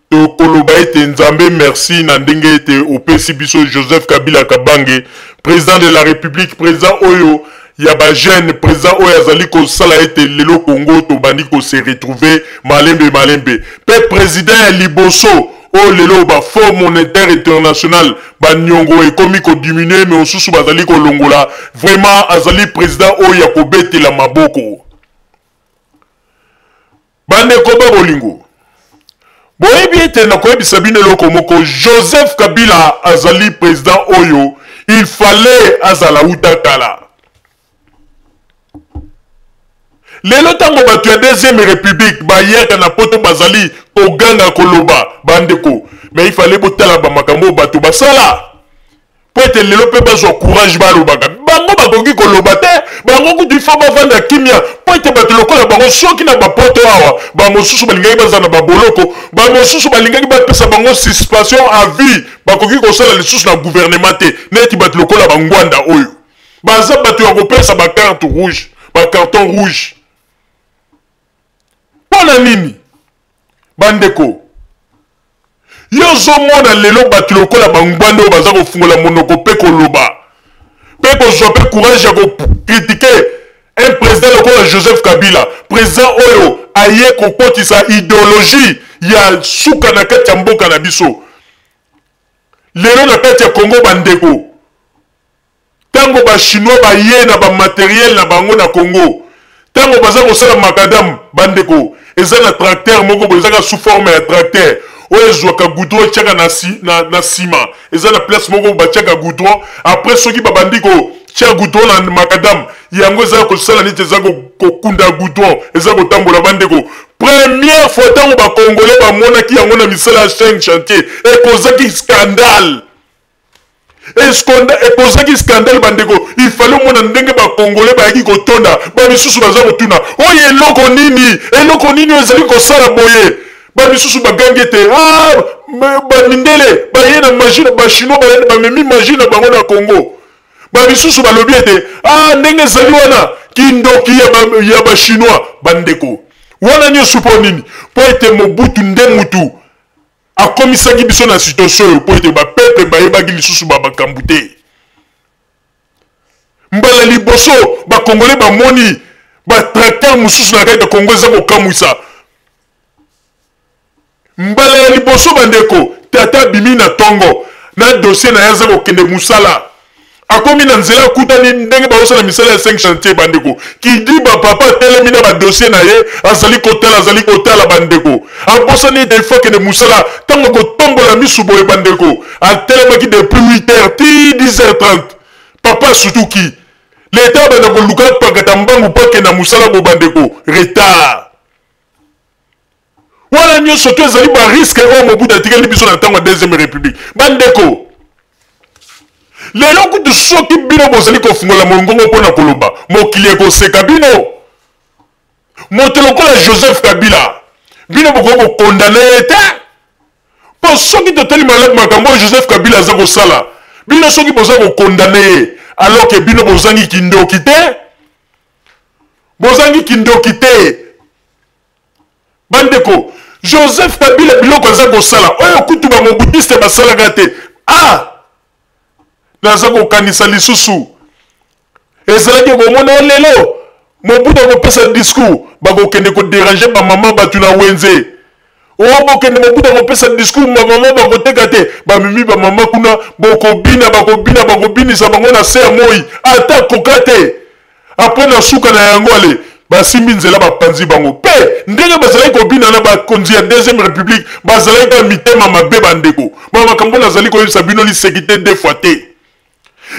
tokoloba ete Nzambe merci na ndenge ete opesi biso Joseph Kabila Kabange président de la République président oyo ya ba jeune président oyo azali kosala ete lelo Congo tobandi ko se retrouver malembe malembe mpe président ya liboso oyo lelo ba Fonds monétaire international ba niongo ekomi ko diminuer mais mosusu bazali kolongola vraiment azali président oyo ya kobetela maboko. Bandeko ba bolingo, boyebi ete nakoyebisa bino eloko moko, Joseph Kabila azali president oyo il fallait azala uta kala. Lelo ntango bato ya deuxième république bayaka na poto bazali koganga koloba, bandeko, mais il fallait botala ba makambo oyo bato basala. mpo ete lelo mpe bazwa courage balobaka. Bango bakoki koloba te, bango kutu il faut bavanda kimia, mpo ete bato lokola bango soki na bapoto awa bamosusu balingaki bazala na baboloko, bamosusu balingaki bapesa bango suspension à vie, bakoki kosala lisusu na gouvernement te, neti bato lokola bangwanda oyo baza bato ya kopesa ba carte rouge, ba carton rouge. Mpo na nini bandeko? Yo ozomona lelo bato lokola bangbanda oyo baza kofungola monoko mpe koloba mpe kozwa mpe courage ya kokritike un président lokola Joseph Kabila, président oyo aye kokotisa idéologie ya suka na kati ya mboka na biso. Lelo na kati ya Congo bandeko, Tango ba chinois baye na ba materiel na bango na Congo, tango baza kosala macadam, bandeko, eza na tracteur moko boye, ezaka sous forme ya tracteur oyo ezwaka goudron etiaka na, na, na sima, eza na place moko batiaka goudron. Après soki babandi kotia goudron na macadam, yango eza kosala neti eza kokunda goudron, eza kotambola. Bandeko, première fois tango ba Congolais bamonaki yango na misala ya 5 chantier, ekozaki scandale. Ekozaki scandale bandeko, il fallait omona ndenge ba congolais bayaki kotonda, ba misusu baza kotuna oyo eloko nini, eloko nini oyo ezali kosala boye. Ba misusu bagangi ete ah, ba mindele baye na magie, ba chinois baye bamemi magie na bango na Congo. Ba misusu balobi ete ah, ndenge ezali wana kindoki ya ba chinois. Bandeko, wana nyonso mpo nini? Mpo ete Mobutu nde mutu akomisaki biso na situation oyo, mpo ete ba peuple bayebaki lisusu ba makambo te. Mbala liboso ba congolais bamoni ba tracteur mosusu na kati ya Congo eza kokamwisa. Mbala ya liboso bandeko, tata abimi na tongo na dossier na ye aza kokende mosala, akomi na nzela akutani ndenge bazosala misala ya 5 chantier. Bandeko, kidiba papa atelemi na ba dossier na ye, azali kotala, azali kotala. Bandeko, abosani ete ifo akende mosala. Ntango akotombola misu boye, bandeko, atelemaki depuis 8 heures ti 10 heures 30, papa asutuki. Leta abanda koluka pakata mbangu mpo akenda mosala bo, bandeko, retard wana nyonso to ezali ba risque oyo Mobutu atikeli biso na ntango ya deuxième république. Bandeko, lelo kutu soki bino bozali kofungola mongongo mpo na koloba, mokili ekoseka bino. Moto lokola Joseph Kabila, bino bokoki kokondane ye te, mpo soki totali malamu makambo oyo Joseph Kabila aza kosala, bino soki boza kokondane ye, alors ke bino bozangi kindoki te, bozangi kindoki te. Bandeko, Joseph Kabila biloko aza kosala oyo kutu ba mobutiste basalaka te. Ah, naza kokanisa lisusu ezalaki komona lelo Mobutu akopesa discours, bakokende koderange bamama bato na wenze. O bokende, Mobutu akopesa discours, bamama bakoteka te, bamemi bamama kuna, bokobina, bakobina, bakobinisa bango na se ya moi, ata koka te. Apres na suka na yango ale basimbi nzela bapanzi bango. Pe ndenge bazalaki kobina na bakonzi ya deuxième république, bazalaki kaka mitema mabe. Bandeko, ba makambo nazali koyebisa bino liseki te, deux fois te.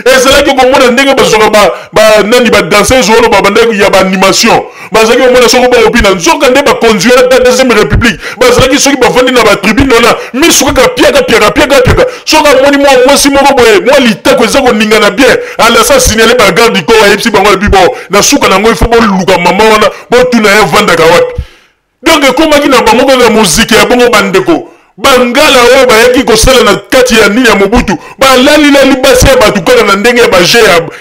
Ezalaki komona ndenge bazwaka ba, ba nani ba danseuse wana babandaki ya ba animation, bazalaki komona soko bakobina. Nzoka nde bakonzi wana ta deuxième république bazalaki soki bavandi na ba tribune wana misu kaka piaka piaka piaka piaka, soki amoni mwa mwasi moko boye mwa litako eza koningana bien, alasa signale ba garde du corps, ayebisi bango alobi bon, na suka na yango il faut boluka mama wana botuna ye avandaka wapi. Donc ekomaki na bango kaka moziki ya bongo. Bandeko, bangala oyo bayaki kosala na kati ya nini ya Mobutu, balalilali basi ya bato kaka na ndenge ya baje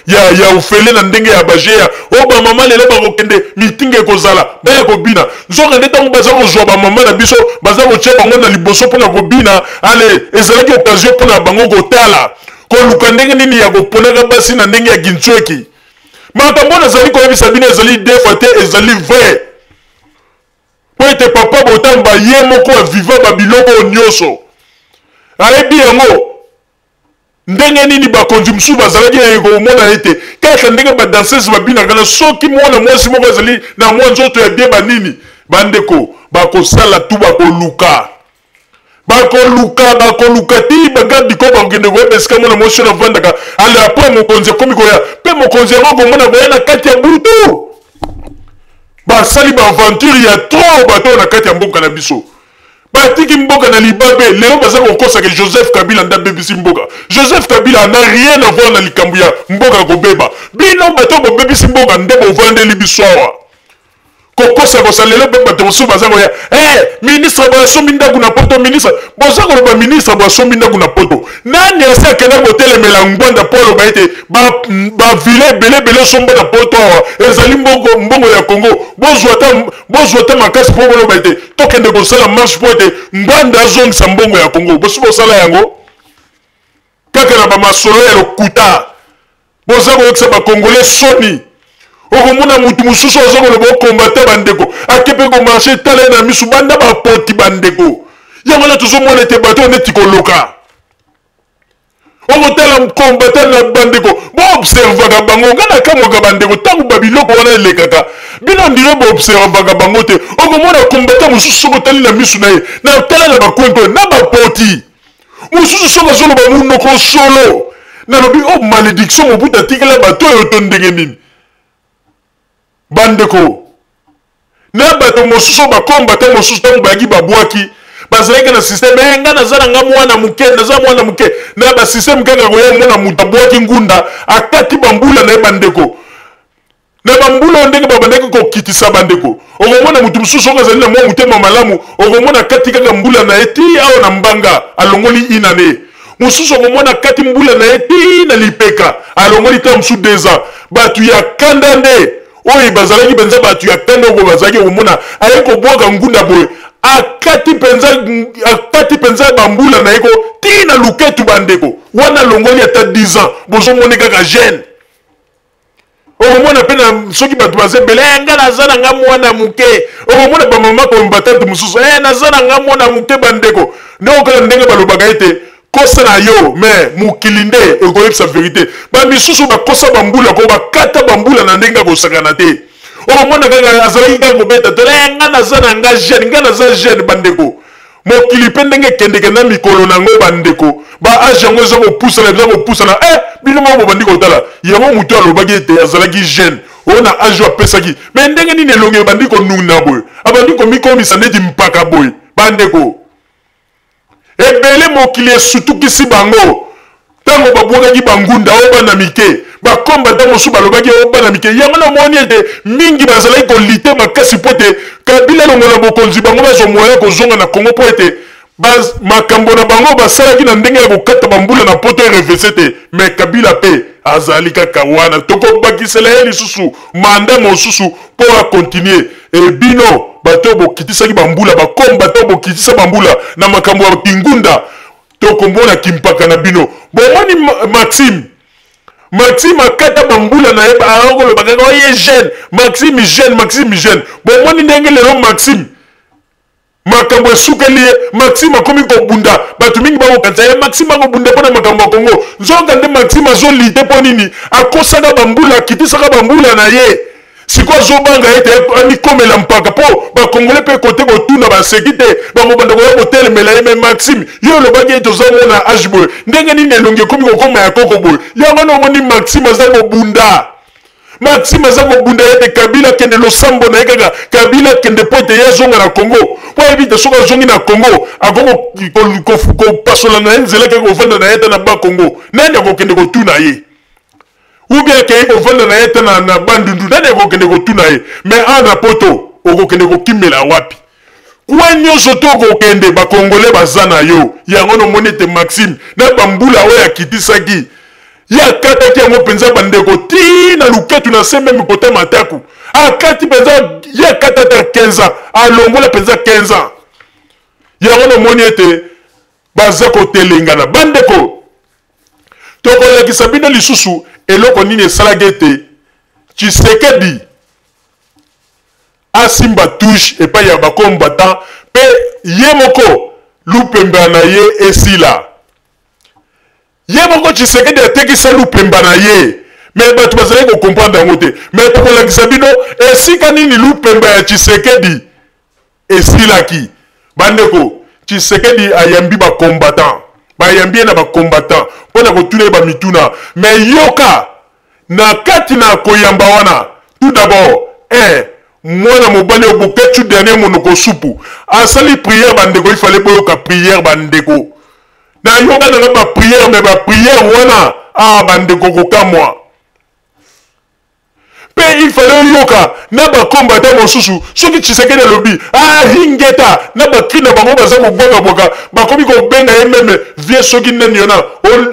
ya ofele, na ndenge ya baje ya oyo bamama lelo bakokende mitinga ekozala baya kobina. Nzoka nde ntango baza kozwa bamama na biso, baza kotia bango na liboso mpona kobina, ale ezalaki occasion mpona bango kotala koluka ndenge nini ya koponaka basi na ndenge ya kintsweki. Makambo nazali koyebisa bino ezali deux fois te, ezali vrai, mpo ete papa Botamba ye moko aviva babiloko oyo nyonso, ayebi yango ndenge nini bakonzi mosusu bazalaki ya komona ete kaka ndenge badanseuse babinaka na soki mwana mwasi moko azali na mwa nzoto ya bie banini, bandeko bakosala tu, bakoluka bakoluka bakoluka ti bagarde du corps bakokende koyeba esika mwana mwasi oyo avandaka. Ale apres mokonzi akomi koya, mpe mokonzi yango akomona koya na kati ya butu. Basali baaventure ya trop bato oyo na kati ya mboka na biso, batiki mboka na libabe. Lelo baza kokosa ke Joseph Kabila nde abebisi mboka. Joseph Kabila n'a rien à voir na likambo ya mboka kobeba. Bino bato bobebisi mboka nde bovandeli biso awa kokosa kosa. Lelo mpe bato mosusu baza koya, hey, ministre boye asombi ndako na poto. Ministre boza koloba ministre boye asombi ndako na poto, nani asi akenda kotelemela Ngbanda mpo aloba ete bavila ba ebele ebele osomba na poto awa ezali mbongo, mbongo ya Congo? Bozwa ata makasi mpo boloba ete tokende kosala marche mpo ete Ngbanda azongisa mbongo ya Congo. Bosi bosala yango kaka na bamasolo ya lokuta, boza koyokisa bakongole soni. Okomona mutu mosusu aza koloba okombata bandeko, ake mpe komarche, tala ye na misu banda bapoti bandeko. Yango wana tozomona ete bato oyo neti koloka, okotala kombata na bandeko, boobservaka bango. Ngai nakamwaka bandeko, ntango babiloko wana elekaka, bino ondire boobservaka bango te. Okomona kombata mosusu soki otali na misu na ye, na tala na bakwenkwe na bapoti mosusu, soki azoloba monoko solo, nalobi o oh, malédiction Mobutu atikela bato oyo to ndenge nini bandeko. Na bato mosusu bakombata mosusu ntango bayaki babwaki, bazalaki na systeme eh, nga naza na nga mwana moke, naza mwana moke na basysteme kaka koya mona moto abwaki ngunda, akati bambula na ye bandeko, na bambula oyo ndenge babandaki kokitisa bandeko. Okomona moto mosusu soki azali na mwa motema malamu, okomona kati kaka mbula na ye ti awa na mbanga, alongoli inane. Mosusu okomona kati mbula na ye ti na lipeka, alongoli ta mosusu 2 ans. Bato ya kanda nde oyo bazalaki mpenza bato ya kanda oyo bazalaki komona aye kobwaka ngunda boye, akati mpenza, akati mpenza bambula na ye ko ti na luketu bandeko wana, alongoli ata 10 ans, bozomoni kaka jeune. Okomona mpe na soki bato baza ebele, eh, nga naza na nga mwana moke. Okomona bamama combattante mosusu, eh, naza na nga mwana moke bandeko. Nde okala ndenge balobaka ete kosa na yo me mokili nde ekoyebisa verite. Bamisusu bakosa bambula ko bakata bambula na ndenge ya kosakana te. Okomona kaka azalaki kaka kobeta tole, eh, nga naza na nga jeune, nga naza jeune bandeko. Mokili mpe ndenge ekendeke na mikolo na yango bandeko, ba age yango eza kopusana, eza kopusana, eh, bino moko bobandi kotala yango. Moto alobaki ete azalaki jeune oyo na age oyo apesaki, me ndenge nini elongi ebandi konuna boye, abandi komikomisa neti mpaka boye bandeko. Ebele mokili esutukisi bango ntango babwakaki bangunda oyo bana mike bakombata mosusu balobaki oyo bana mike. Yango namoni ete mingi bazalaki kolite makasi mpo ete Kabila alongola bokonzi, bango bazwa moyen kozonga na Congo, mpo ete makambo na bango basalaki na ndenge ya kokata bambula na poto erevese te. Me Kabila mpe azali kaka wana, tokobakisela ye lisusu manda mosusu mpo akontinue. E bino bato bokitisaki bambula, bakombata bokitisa bambula na makambo ya kingunda, tokomona kimpaka na bino. Bomoni Maxime, Maxime akata bambula na ye, akoloba kaka oye jeune Maxime, jeune Maxime, jeune. Bomoni ndenge lelo Maxime makambo esukeli ye. Maxime akomi kobunda, bato mingi bakokanisa ye Maxime akobunda mpo na makambo ya Kongo, nzoka nde Maxime azolite mpo nini? Akosaka bambula, akitisaka bambula na ye. Sikoyo azobanga ete amikomela mpaka mpo bakongole mpe kote kotuna baseki te, bakobanda koya kotelemela ye. Me Maxime, yo olobaki ete ozomona age boye, ndenge nini elongi ekomi kokoma ya koko boye? Yango wana omoni Maxime aza kobunda. Maxime aza kobunda ete Kabila akende losambo na ye kaka Kabila akende mpo ete ye azonga na Congo, mpo ayebi ete soki azongi na Congo akoki kopasola na ye nzela kaka kovanda na ye ata na ba Congo, nani akokende kotuna ye? Ou bien akei kovanda na ye ata na, na Bandundu, nani akokende kotuna ye? Mais awa na poto okokende kokimela wapi? Coin nyonso to okokende ba Congolais baza na yo. Yango nomoni ete Maxime na bambula oyo akitisaki ye akataki yango mpenza bandeko ti na luketu na se meme kota mataku akati mpenza ye akata ata 15 ans alongola mpenza 15 ans. Yango nomoni ete baza kotelengana bandeko. Tokolakisa bino lisusu eloko nini esalaki ete Tshisekedi asimba touche epai ya ba combattants mpe ye moko lupemba na ye esila. Ye moko Tshisekedi atekisa lupemba na ye, mais bato bazalaki ko comprendre yango te. Mais tokolakisa bino esika nini lupemba ya Tshisekedi esilaki. Bandeko, Tshisekedi ayambi ba combattants, bayambi ye na ba combattants mpo na kotuna ye ba mituna. Mais yoka na kati na koyamba wana, tout d'abord, un mwana mobali oyo Boketshu dernier monoko supu asali prière. Bandeko, il fallait boyoka prière bandeko. Nayoka nanga ba prière, mais ba prière wana ah bandeko kokamwa. Mpe il fallait oyoka na ba combattant mosusu soki Tshisekedi alobi ah ingeta na ba cri na bango baza kobwakabwaka, bakomi kobenga ye meme vieux soki nani yona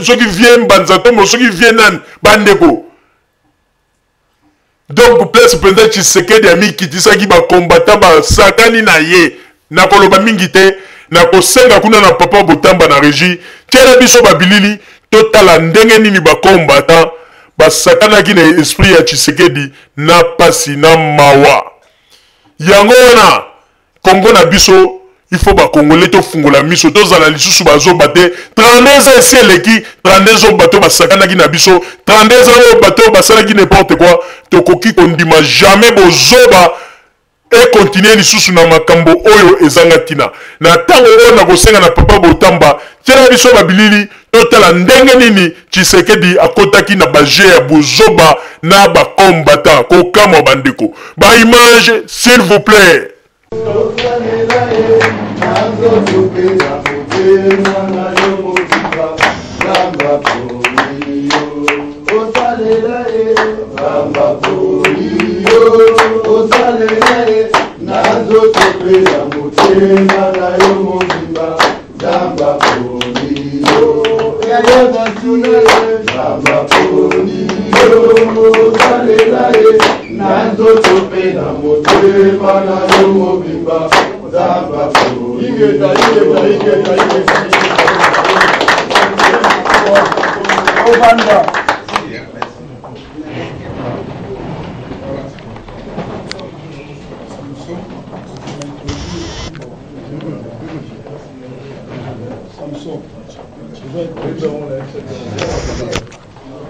soki vieux Mbanza Tombo soki vieux nani bandeko. Donc place mpenza Tshisekedi amikitisaki, ba combattant basakani na ye. Nakoloba mingi te, nakosenga kuna na papa Botamba na regie tiela biso ba bilili totala ndenge nini ba combattant basakanaki na esprit ya Tshisekedi na pasi na mawa. Yango wana Congo na biso il faut ba Congolais tofungola miso, tozala lisusu bazoba te. 32 ans esi eleki, 32 ans bato basakanaki na biso, 32 ans oyo bato basalaki n'importe quoi. Tokoki kondima jamais bozoba e continuer lisusu na makambo oyo ezanga ntina. Na ntango oyo nakosenga na papa Botamba tiela biso ba bilili totala ndenge nini Tshisekedi akotaki na ba jeux ya bozoba na ba combattants. Kokamwa bandeko, ba images s'il vous plaît.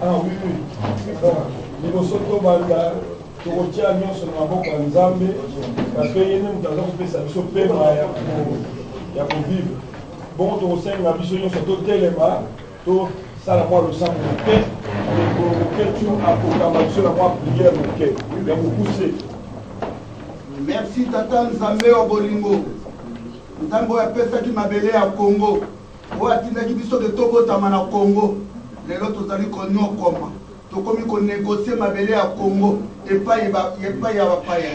Ah oui, oui. Bon, liboso tobanda tokotia nyonso na maboko ya Nzambe parce que ye nde moto aza kopesa biso pema ya kovivre. Bongo tokosenga biso nyonso totelema tosala mwa losambo moke. Ndeko Boketshu akokamba biso na mwa prière moke ya mokuse. Merci Tata Nzambe wa bolingo, Nzambe oyo apesaki mabele ya Congo, oyo atindaki biso ke tobotama na Congo. Lelo tozali konyokwama, tokomi ko negocier mabele ya Congo epai epai ya bapaya.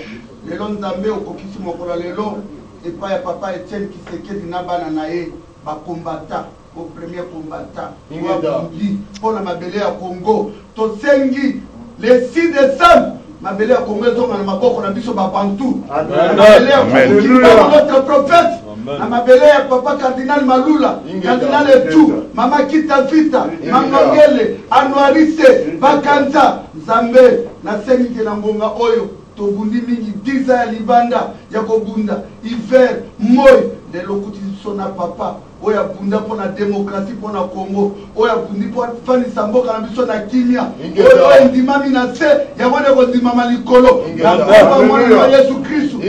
Lelo Nzambe okokisi mokolo ya lelo epai ya Papa Etienne Kisekedi na bana na ye ba combattants, au premier combattant oyo abundi mpo na mabele ya Congo. Tosengi le 6 décembre mabele ya Congo ezonga na maboko na biso ba Bantu, na mabele ya Kimbangu notre prophète, na mabele ya papa cardinal Malula, cardinal Etu, mama Kita Vita, Mangongele, Anuarise, Bakanza. Nzambe, nasengi ke na ngonga oyo tobundi mingi 10 ans ya libanda ya kobunda hiver moi, lelo okuti biso na papa. oyo abunda mpo na demokrasi mpo na Congo, oyo abundi mpo afandisa mboka na biso na kimia, oyo endimami na se yango nde ekondimama likolo. Na nkombo ya Mwana na Yesu Kristu,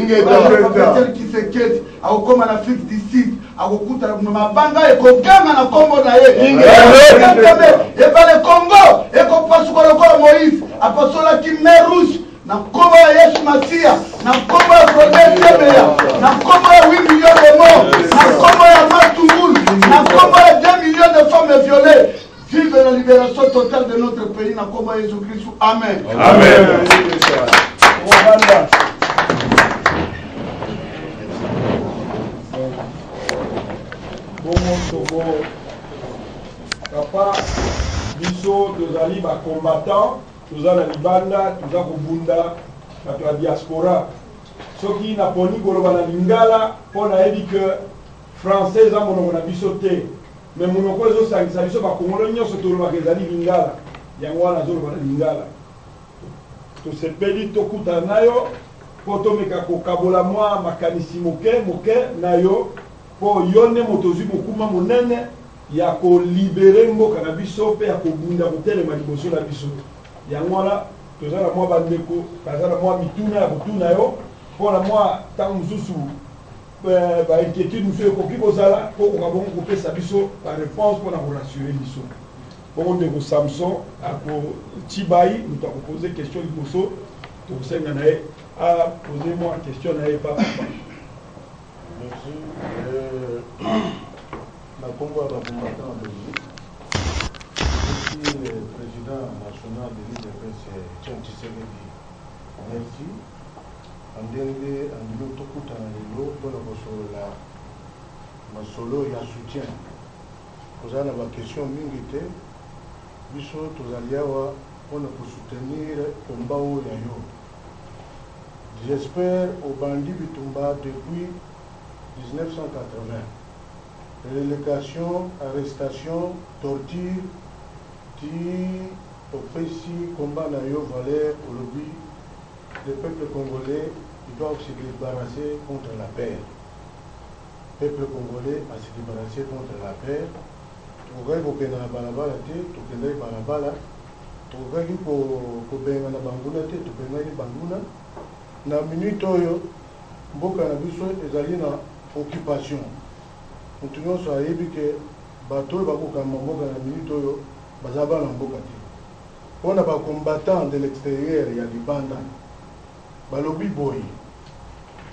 Papa Tshisekedi akokoma na Afrique du Sud, akokuta mabanga ekoganga na nkombo na ye. Nzambe, ebale Congo ekopasuka lokola Moïse apasolaki mer Rouge. Na nkombo ya Yesu Masiya, na nkombo ya Claudel Chebeya, na nkombo ya 8 millions de morts, na nkombo ya Matungulu, na nkombo ya 2 millions de femmes violées, vive la libération totale de notre pays na nkombo ya Yesu Kristu. Amen. Amen. Bongo togo papa biso tozali ba combattants Toza na libanda, toza kobunda, bato ya diaspora. Soki naponi koloba na lingala mpo nayebi que français eza monoko na biso te, mais monoko oyo ezosangisa biso ba Congolais nyonso tolobaka ezali lingala. Yango wana nazoloba na lingala. Tosepeli tokutana na yo mpo tomeka kokabola mwa makanisi moke moke na yo mpo yo nde moto ozwi mokumba monene ya ko liberer mboka na biso mpe ya kobunda kotelema liboso na biso. Yango wana toza na mwa bandeko baza na mwa mituna ya kotuna yo mpo na mwa ntango mosusu eh, ba inquiétude mosusu ekoki kozala mpo okoka bongo kopesa biso ba réponse mpo na korassurer biso. Bongo ndeko Samson ako Tshibayi moto akopose question liboso, tokosenga na ye apose mwa question na ye epa papa. Merci. Euh, na kombo ya ba combattants ya Belgique, napesi president national de l'UDPS Etienne Tshisekedi merci na ndenge andimi tokutana lelo mpo na kosolola masolo ya soutien. Toza na ba questions mingi te, biso tozali awa mpo na ko soutenir combat oyo ya yo. J'espère obandi bitumba depuis 1980. Relegation, arrestation, torture ti opesi combat na yo valeur olobi le peuple congolais il doit se debarrasser contre la peur. Peuple congolais a se debarrasser contre la peur. Tokokaki kokenda na balabala te, tokendaki balabala. Tokokaki kobengana banguna te, tobengani banguna. Na minute oyo mboka na biso ezali na occupation. Mutu nionso ayebi que bato oyo bakokamba mboka na minute oyo baza bana mboka te. Pona ba combattants de l'exterieur ya libanda balobi boye,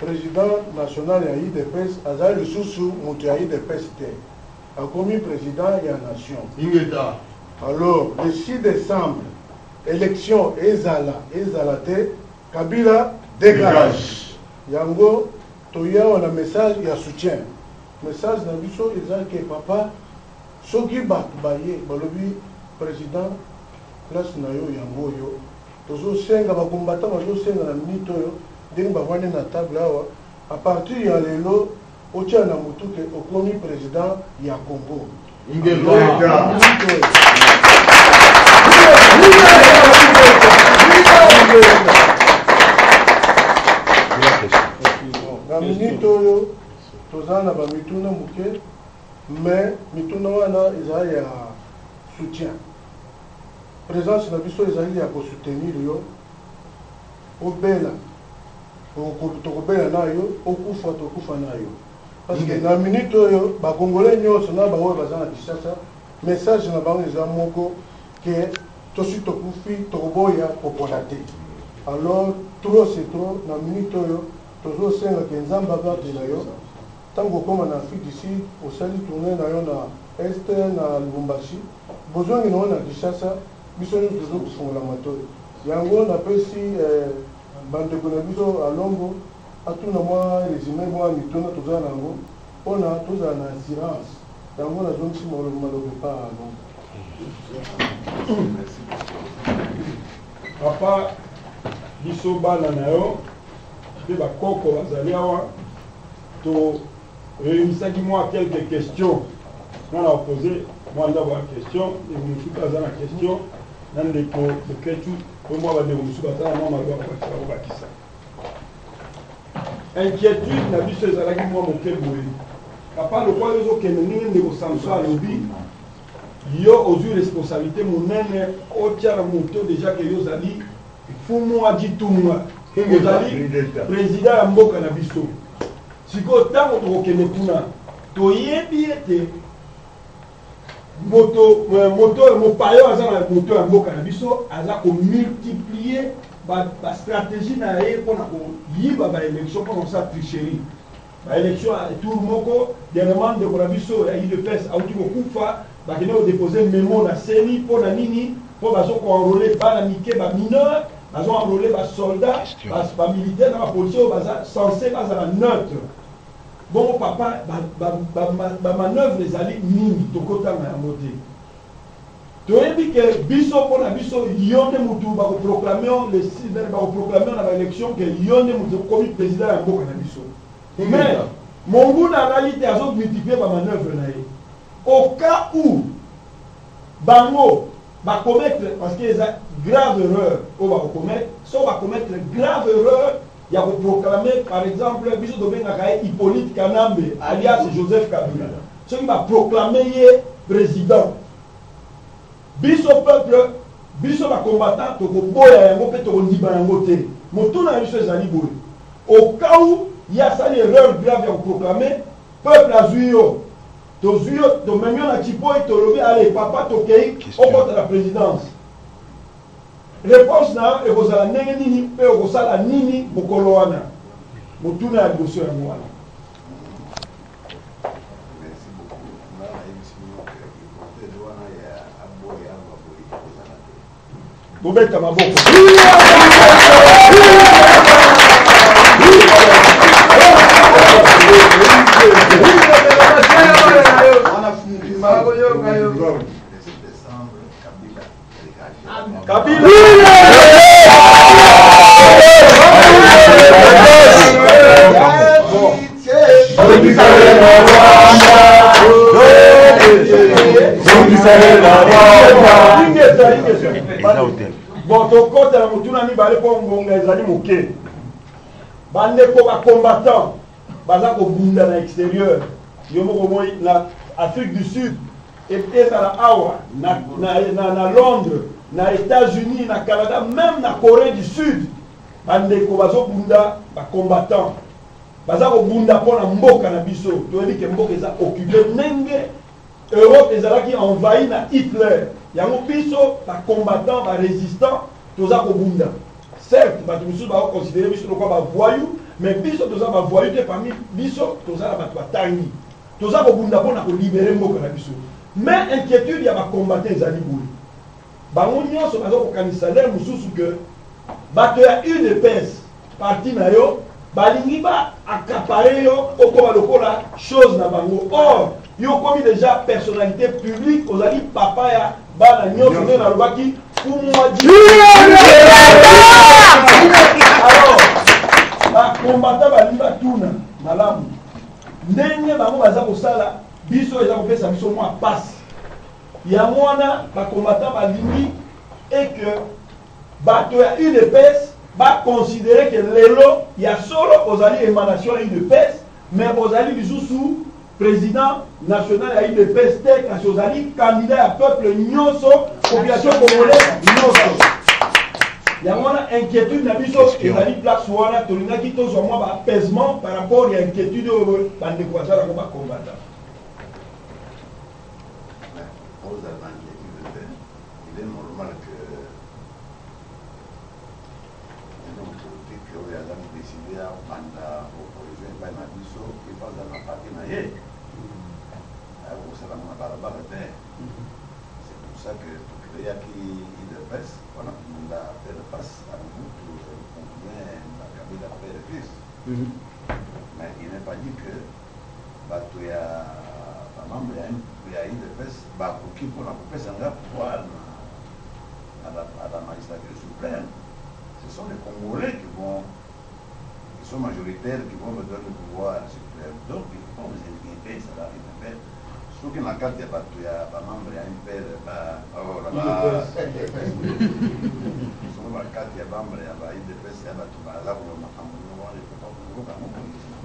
president national ya udps aza lisusu mutu ya udps te, akomi president ya nation. Ingeta. Alors le 6 decembre election ezala ezala te Kabila degage. Yango toye awa na message ya soutien. Message na biso eza ke papa soki batu baye balobi president place na yo yango oyo tozo senga ba combattants bazo senga na minute oyo ndenge bavandi na table awa a partir ya lelo otia na mutu ke okomi president ya Congo. Ingeta. Na minute oyo toza na ba mituna moke mais mituna wana eza ya soutien. Presence na biso ezali ya ko soutenir yo obela tokobela na yo okufa tokufa na yo. Parce que na minute oyo ba congolais nionso na ba oyo baza na Kinshasa message na bango eza moko que tosi tokufi tokoboya kopona te. Alors trop c'est trop na minute oyo tozo senga que Nzambe abatela yo tango okoma na Afrique du Sud osali tournee na yo na Est na Lubumbashi bozongi na yo na Kinshasa biso nionso tozo kofungola matoyi. Yango napesi ba ndeko na biso Alongo Atuna mwa resume mwa mituna toza na yango pona tozala na assurance yango nazongisi maloba epa Alonga. Papa biso bana na yo mpe bakoko bazali awa to reunisaki mwa quelques questions nga na opose mwa ndako ya question ndeko mosusu mpe aza na question na ndeko Boketshu mpe mwa bandeko mosusu baza na mwa maloba bakobakisa. Inquiétude na biso ezalaki mwa moke boye. Papa, lokola yo ozokende ndenge ndeko Samson alobi, yo ozwi responsabilité monene, otia na moto déjà ke yo ozali mfumu wa ditunga, ozali président ya mboka na biso. Sikoyo ntango tokokende kuna, toyebi ete moto moto oyo mopaya oyo aza na moto ya mboka na biso aza komultiplier bastratégie na ye mpona koyiba baélection, mpona kosala tricherie baélection ya tour moko. Dernièrement, ndeko na biso ya UDPS auti kokufa, bakende kodépose memo na CENI. Mpo na nini? Mpo bazokoenrôler bana mike, bamineur, bazoenrôler basoldat, bamilitaire na bapolicier oyo baza censé bazala neutre. Bongo papa, bamanœuvre ezali mingi, tokotanga yango te. Toyebi ke biso, mpo na biso, yo nde mutu bakoproclame, bakoproclame na baélection ke yo nde mutu okomi président ya mboka na biso. Mais monguna alali te, azomultiplie bamanœuvre na ye au cas où bango bacommettre, parce que eza grave erreur oyo bakokommettre. So bacommettre grave erreur ya koproclame, par exemple, biso tobengaka ye Hippolyte Kanambe alias Joseph Kabila, soki baproclame ye président, biso peuple, biso bacombattant, tokoboya yango mpe tokondima yango te. Motuna na biso ezali boye: au cas où ye asali erreur grave ya koproclame, peuple azwi yo, tozwi yo, tomemi yo na chipoi, tolobi: "Ale papa, tokei, okota na présidence", réponse na yo ekozala ndenge nini mpe okosala nini mokolo wana? Motuna ya liboso yango wana. Merci beaucoup. Nga nayebisi bino ke hypothèse wana ya aboya baboyi ekozala te. Bobeta maboko. Le 6 décembre, Kabila dégage. Kabila. Bon, tokɔta na motuna mibale mpo ngonga ezali moke. Bandeko bacombattant baza kobunda na extérieur, yo moko moi na Afrique du Sud, ezala awa na Londres, na États-Unis, na Canada, même na Corée du Sud, bandeko bazobunda, bacombattant baza kobunda mpo na mboka na biso. Toyebi ke mboka eza occupé ndenge Europe ezalaki envahi na Hitler. Yango biso bacombattant, barésistant, toza kobunda. Certes, bato mosusu bakoconsidere biso lokola bavoyou, mais biso toza bavoyou te. Parmi biso toza na bato batangi, toza kobunda mpo na kolibere mboka na biso. Mais inquiétude ya bacombattant ezali boye: bango nyonso baza kokanisa lere mosusu ke bato ya UDPS, parti na yo, balingi baaccaparer yo, okoma lokola chose na bango. Or yo okomi déjà personnalité publique, ozali papa ya bana nyonso, nde nalobaki kumwadi. Alors bacombattant balingi batuna malamu ndenge bango baza kosala biso, eza kopesa biso mwa pasi. Yango wana bacombattant balingi eke bato ya UDPS baconsidere ke lelo ya solo ozali émanation ya UDPS, mais ozali lisusu président national ya UDPS te, kasi ozali candidat ya peuple nyonso, population congolaise nyonso. Yango wana inquiétude na biso ezali place wana. Tolingaki tozwa mwa baapaisement par rapport ya inquiétude oyo bandeko baza nango, bacombattant. Ozala na inquiétude te. Il est normal que un homme politique oyo aza décidé abanda opposition epai na biso, il faut azala na parti na ye, akosala ngo na balabala te. C'est pour ça que tocréaki UDPS mpona kobunda, faire face à Mobutu, bien na Kabila père et fils. Mais il n'est pas dit que bato ya bamembre ya UDPS bakoki mpona kopesa nga pouvoir à la magistrature suprême. Ce sont les Congolais qui sont majoritaires qui vont me donner le pouvoir suprême. Donc il faut pas vous inquiéter. Ça va arriver. Soki na kati ya bato ya bamembre ya MPR,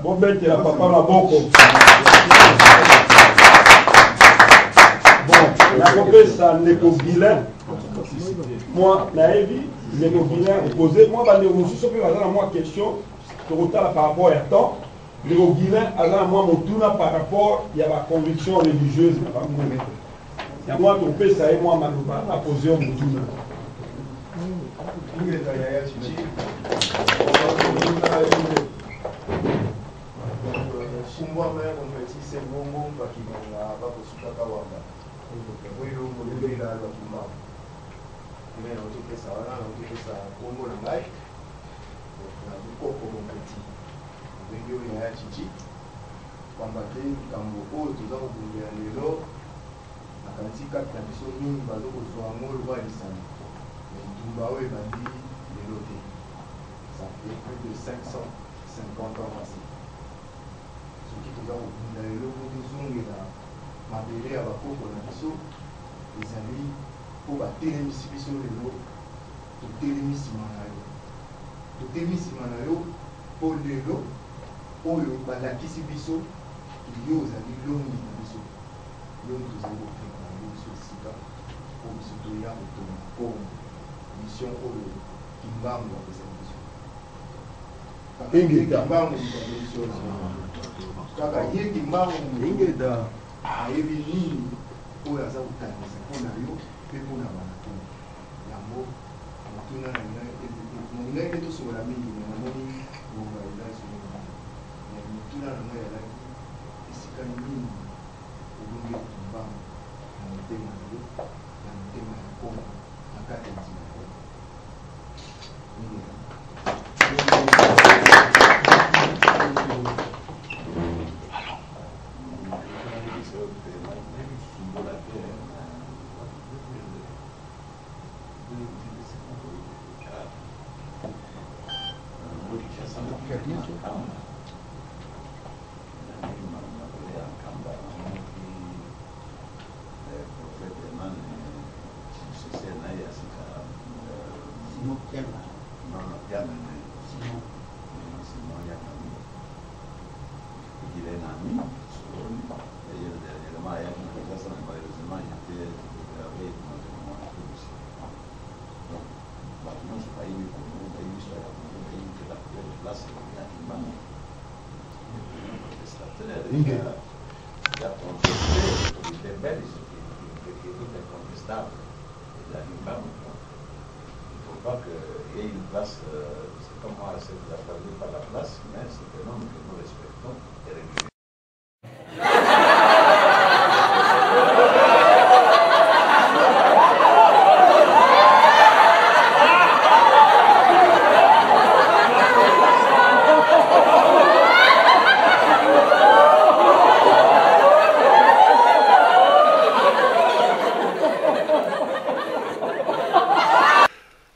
Bobetela papa maboko. Bon, nakopesa ndeko Guilain mwa nayebi ndeko Guilain opose mwa bandeko mosusu mpe baza na mwa question tokotala par rapport ya temps. Ndeko Guilain aza na mwa motuna par rapport ya ba conviction religieuse na bango. Yango wana tokopesa ye mwa maloba apose yo motuna. Ingeta yaya Chichi. Kumbwa maya kompetise bongo mpakimanga bakosukaka wamba. Oyo molobela lwa kimbangu. Ngai naotopesa wana naotopesa nkombo na ngai na bukoko mon petit ndenge oyo yaya Chichi pamba te likambo oyo toza kobundela lelo nakanisi kati na biso mingi baza kozwa yango lokola lisano mais etumba oyo ebandi lelo te. Ça fait plus de 550 ans passé. Soki toza kobunda lelo mpo tozongela mabele ya bakoko na biso ezali mpo batelemisi biso lelo. Totelemi nsima na yo, totelemi nsima na yo mpo lelo oyo balakisi biso ke yo ozali longi na biso. Yo moto ozali koprepare biso esika mpo biso toya kotonga Congo, mission oyo Kimbangu apesaki biso. Kaka ye Kimbangu moto azwi biso na kaka ye Kimbangu moto ayebi nini oyo aza kokanisa mpo na yo mpe mpo na bana Congo. Yango motuna nalingaki nde tosolola mingi mais namoni ngonga eza lisusu mingi te. Mais motuna na ngai ezalaki esika nini obongeli Kimbangu na motema na yo, na motema ya Congo, na kati ya nzela ya Congo. Mingi.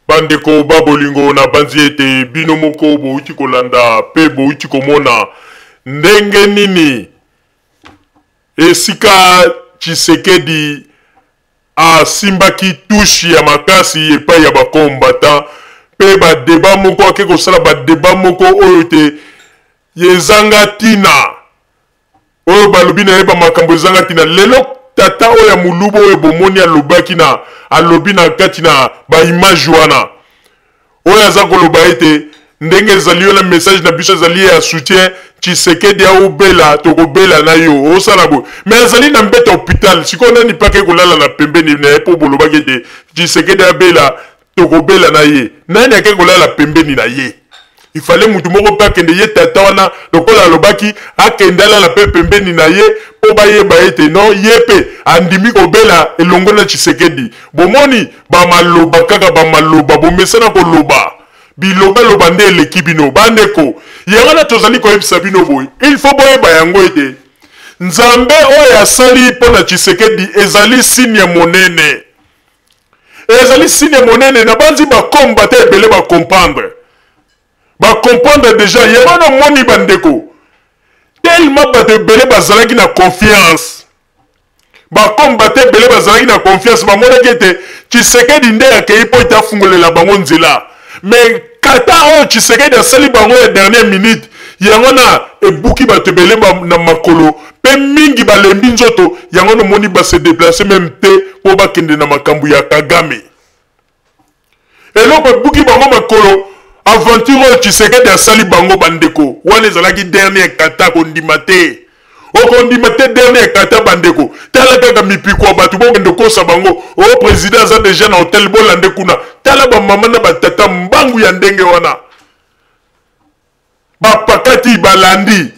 Bandeko ba bolingo, nabanzi ete bino moko bowuti kolanda mpe bowuti komona ndenge nini esika Tshisekedi asimbaki touche ya makasi epai ya ba combattants mpe ba debat moko ake kosala ba debat moko oyo te ezanga ntina oyo balobi na ye ba makambo ezanga ntina. Lelo tata oyo ya muluba oyo bomoni alobaki na alobi na kati na ba image wana oyo aza koloba ete ndenge ezali yo na message na biso ezali ya soutien Tshisekedi aobela tokobela na yo osala boye mais azali na mbeta hôpital sikoyo nani mpe ake kolala na pembeni na ye mpo bolobaki ete Tshisekedi abela tokobela na ye nani ake kolala pembeni na ye il fallait mutu moko mpe akende ye tata wana lokola alobaki akende alala mpe pembeni na ye mpo bayeba ete non ye mpe andimi kobela elongo na Tshisekedi bomoni bamaloba kaka bamaloba bomesana koloba bilobaloba nde eleki bino bandeko yango wana tozali koyebisa bino boye il faut boyeba yango ete nzambe oyo asali mpo na Tshisekedi ezali signe monene ezali signe monene nabanzi bakombata ebele bakomprendre bakomprendre deja yango wana omoni bandeko tellement bato ebele bazalaki na confiance bakombata ebele bazalaki na confiance bamonaki ete Tshisekedi nde akei mpo ete afungolela bango nzela. Mais kata oyo Tshisekedi asali bango ya dernière minute, yango wana ebuki bato ebele na makolo mpe mingi balembi nzoto, yango wana omoni ba se deplacer meme te mpo bakende na makambo ya Kagame. Eloko ebuki bango makolo, aventure oyo Tshisekedi asali bango bandeko, wana ezalaki dernier kata, kondima te. Okondima te dernier kata bandeko. Tala kaka mipiku ya bato bokende kosa bango. Oh president aza deja na hotel bolande kuna. Tala ba mama na ba tata mbangu ya ndenge wana. Bapakati balandi.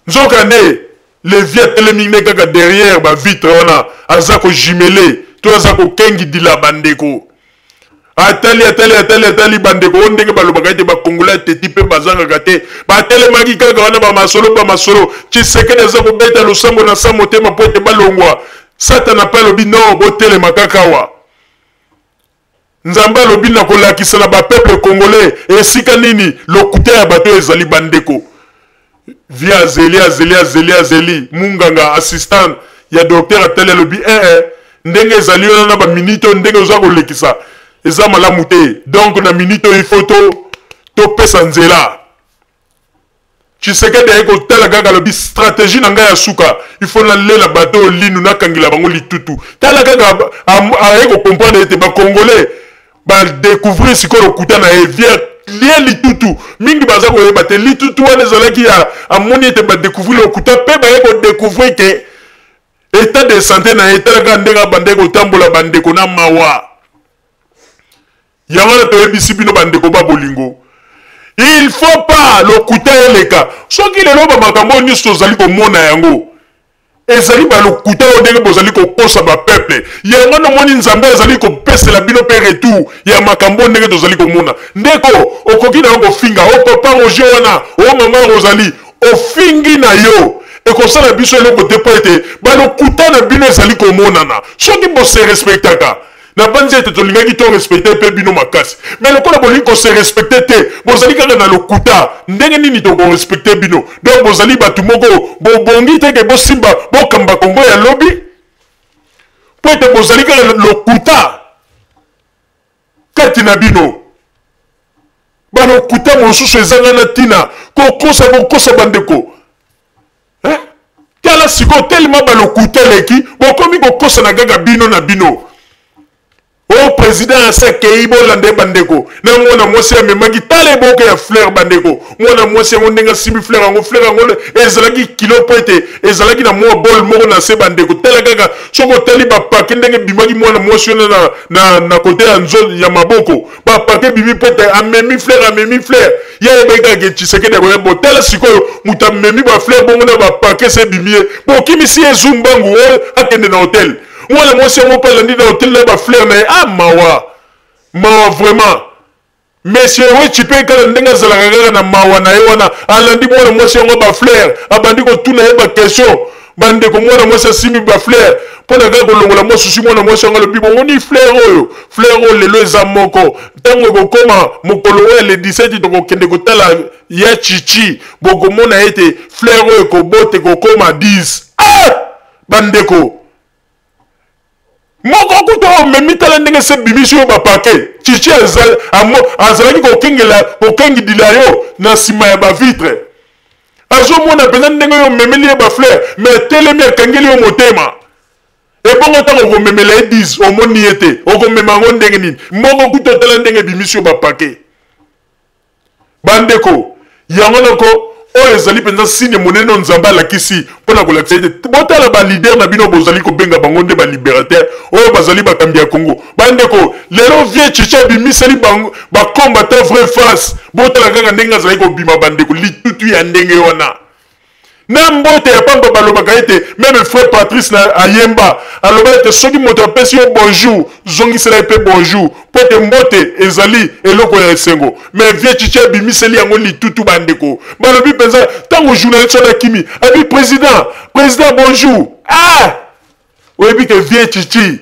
Nzoka nde le vieux atelemi ne kaka derrière ba vitre wana aza ko jumeler to aza kokengidila bandeko. Atali atali atali atali bandeko oyo ndenge balobaka ete bakongolais ya teti mpe bazangaka te batelemaki kaka wana bamasolo bamasolo Tshisekedi aza kobeta losambo na sa motema mpo ete balongwa Satana mpe alobi non botelema kaka awa Nzambe alobi na kolakisa na bapeuple congolais esika nini lokuta ya bato ezali bandeko Vie azeli azeli azeli azeli munganga assistant ya docteur atali alobi eh eh ndenge ezali wana na ba minute oyo ndenge oza kolekisa eza malamu te donc na minute oyo il faut to topesa nzela Tshisekedi aye kotala kaka alobi stratégie na ngai ya suka il faut nalela bato oyo linu nakangela bango litutu tala kaka aye kocomprendre ete ba congolais ba découvrir sikoyo lokuta na ye vie lie litutu mingi baza koyeba te litutu wana ezalaki ya amoni ete ba découvrir lokuta mpe baye kodécouvrir ke état de santé na ye etalaka ndenge abandaki kotambola bandeko na mawa yango wana toyebisi bino bandeko ba bolingo il faut pas lokuta eleka soki lelo bamakambo oyo nyonso tozali komona yango Ezali ba lokuta oyo ndenge bozali kokosa ba peuple. Yango nomoni Nzambe azali kopesela bino pe retour ya makambo oyo ndenge tozali komona. Ndeko, okoki na yo kofinga o papa Roger wana, o mama Rosalie, ofingi na yo ekosala biso eloko te mpo ete ba lokuta na bino ezali komonana. Soki bo se respectaka, Nabanzi ete tolingaki to respecter pe bino makasi. Mais lokola bolingi ko se respecter te, bozali kaka na lokuta, ndenge nini toko respecter bino? Donc bozali batu moko bobongi te ke bosimba bokamba Congo ya lobi? Po ete bozali kaka lokuta kati na bino. Ba lokuta mosusu ezanga na tina, kokosa kokosa bandeko. Eh? Tala sikoyo tellement ba lokuta eleki bokomi kokosana kaka bino na bino. Oh president asi akei bolanda ye bandeko na mwana mwasi amemaki tala eboke ya fleur bandeko mwana mwasi yango ndenge asimbi fleur yango fleur yango ezalaki kilo mpo ete ezalaki na mwa bol moko na se bandeko tala kaka soki otali bapake ndenge ebimaki mwana mwasi wana na, na, na kote ya nzo ya maboko ba paquet bimi po ete amemi fleur amemi fleur ye ayebaki kaka ke Tshisekedi akoya bo tala sikoyo moto amemi ba fleur bongo na ba paquet se ebimi ye bokimisi ye zu mbangu oyo akende na hotel mwana mwasi yango mpe alandi na hotel na ba fleur na ye ah mawa mawa vraiment Monsieur Wetchi mpe kaka ndenge azalaka kaka na mawa na ye wana alandi mwana mwasi yango ba fleur abandi kotuna ye ba question Bandeko mwana mwasi asimbi ba fleur mpo na kaka kolongola mwa susi mwana mwasi yango alobi bomoni fleur oyo fleur oyo lelo eza moko ntango ekokoma mokolo oyo ya le 17 tokokende kotala ya chichi bokomona ete fleur oyo ekobota ekokoma 10 ah! Bandeko moko kutu oyo omemi tala ndenge se bimisi yo bapake chichi azalaki kokengela kokengidila yo na nsima ya bavitre azomona mpenza ndenge yo omemeli ye bafleur me atelemi akangeli yo motema ebongo ntango okomemela ye 10 omoni ye te okomema yango ndenge nini moko kutu otala ndenge ebimisi yo bapake Bandeko, yango noko oyo ezali mpenza signe monene oyo Nzambe alakisi mpo na kolakisa ete botala ba leader na bino bozali kobenga bango nde ba liberateur oyo bazali bakambi ya Congo. Bandeko, lelo vieux Tshitshi abimiseli bango ba combattant vrai face. Botala kaka ndenge azali kobima bandeko, litutu ya ndenge wana. Na mbote ya pamba balobaka ete meme frère Patrice na ayemba aloba ete soki moto apesi yo bonjour zongisela ye pe bonjour po ete mbote ezali eloko ya esengo mais vieux Tshitshi abimiseli yango litutu bandeko balobi penza tango journaliste wana akimi abi president president bonjour ah oyebi ke vieux Tshitshi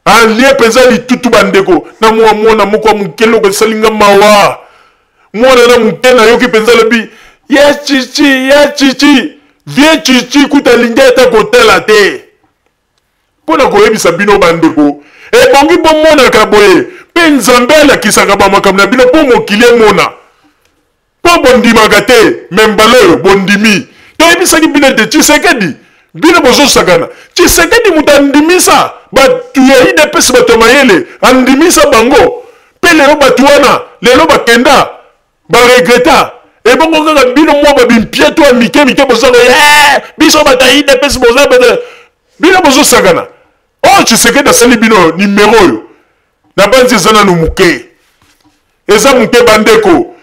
Alie penza litutu ba ndeko na mua muana moko ya muke eloko esali nga mawa muana na muke nayoki penza alobi ya chichi ya chichi vieux chichi kutu alingi ata kotala te. Mpo na koyebisa bino bandeko, ebongi bomonaka boye, mpe Nzambe alakisaka bamakambo na bino mpo mokili emona. Mpo bondimaka te, me mbala oyo bondimi. Toyebisaki bino ete Tshisekedi, bino bozosakana. Tshisekedi moto andimisa bato ya UDPS, bato ya mayele, andimisa bango. Mpe lelo bato wana, lelo bakenda ba regretta. Ebongo kaka bino mwa ba bimpieto ya mike mike boza ko eh, biso bato ya UDPS boza bato bino bozosakana. Oyo Tshisekedi asali bino nimero oyo nabanzi eza nanu moke, eza moke bandeko.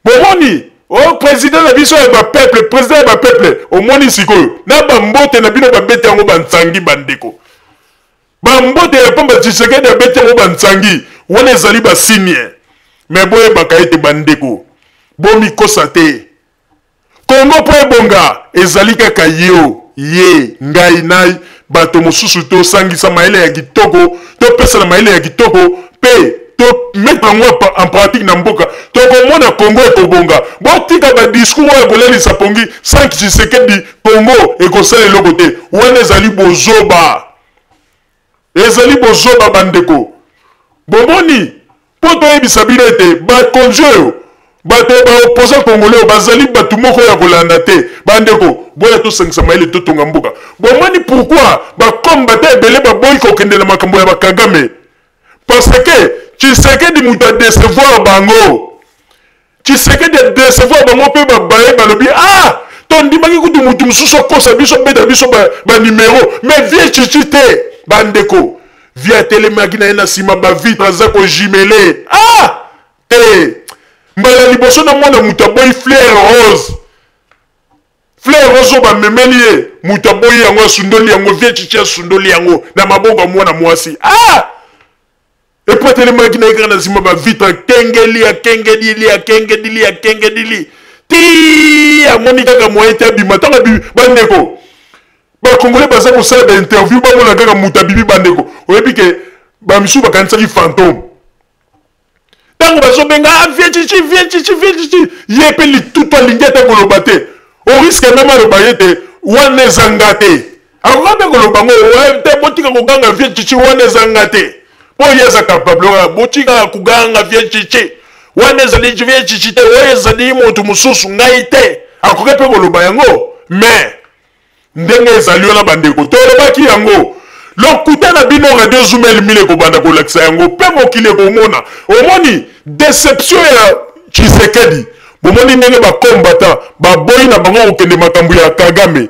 Bomoni o oh, president na biso ya bapeuple, president ya bapeuple, omoni sikoyo na bambote na bino babeti yango bansangi bandeko. Ba mbote ya pamba Tshisekedi abeti yango ba nsangi wana ezali ba signe. Mais boyebaka ete bandeko bomikosa te. Congo mpo ebonga ezali kaka yo, ye, ngai na bato mosusu tosangisa mayele ya kitoko, topesana mayele ya kitoko mpe to mettre yango en pratique na mboka, tokomona Congo ekobonga. Botika ba discours oyo ya kolalisa pongi sans Tshisekedi Congo ekosala eloko te. Wana ezali bozoba. Ezali bozoba bandeko. Bomoni, mpo toyebisa bino ete bakonzi oyo, bato ba opposant congolais oyo bazali bato moko ya kolanda te. Bandeko, boya tosangisa mayele totonga mboka. Bomoni pourquoi ba combattants ebele baboyi kokende na makambo ya ba Kagame? Parce que Tshisekedi moto a decevoir bango. Tshisekedi a decevoir bango mpe babaye balobi ah tondimaki kutu motu mosusu akosa biso abeta biso ba numero mais vie Tshitshi te. Bandeko, vie atelemaki na ye na nsima ba vitre aza kojimele ah te. Mbala liboso namona moto aboyi fleur rose, fleur rose oyo bamemeli ye, moto aboyi yango, asundoli yango. Vie Tshitshi asundoli yango na maboko ya mwana mwasi ah epo atelemaki na ye kaka na nsima bavitre, akengeli, akengelili, akengelili, akengelili ti amoni kaka moyen te abima. Ntango abimi, bandeko bakongole baza kosala bainterview, bamona kaka moto abimi. Bandeko, oyebi ke bamisusu bakanisaki fantome ntango bazobenga ah, vie Tshitshi, vie Tshitshi, vie Tshitshi. Ye mpe litutu alingi ata koloba te, oriske meme aloba ye te wana eza nga te. Akoka mpe koloba ngo te, botika koganga vie Tshitshi, wana eza nga te, mpo ye aza capable wana. Botika koganga vie Tshitshi, wana ezali vie Tshitshi te, oyo ezali moto mosusu, ngai te. Akoki mpe koloba yango, mais ndenge ezali wana bandeko, tolobaki yango. Lokuta na bino, Radio Zumel Mile ekobanda kolakisa yango mpe mokili ekomona. Omoni deception ya Tshisekedi, bomoni ndenge bakombata baboyi na bango kokende makambo ya Kagame,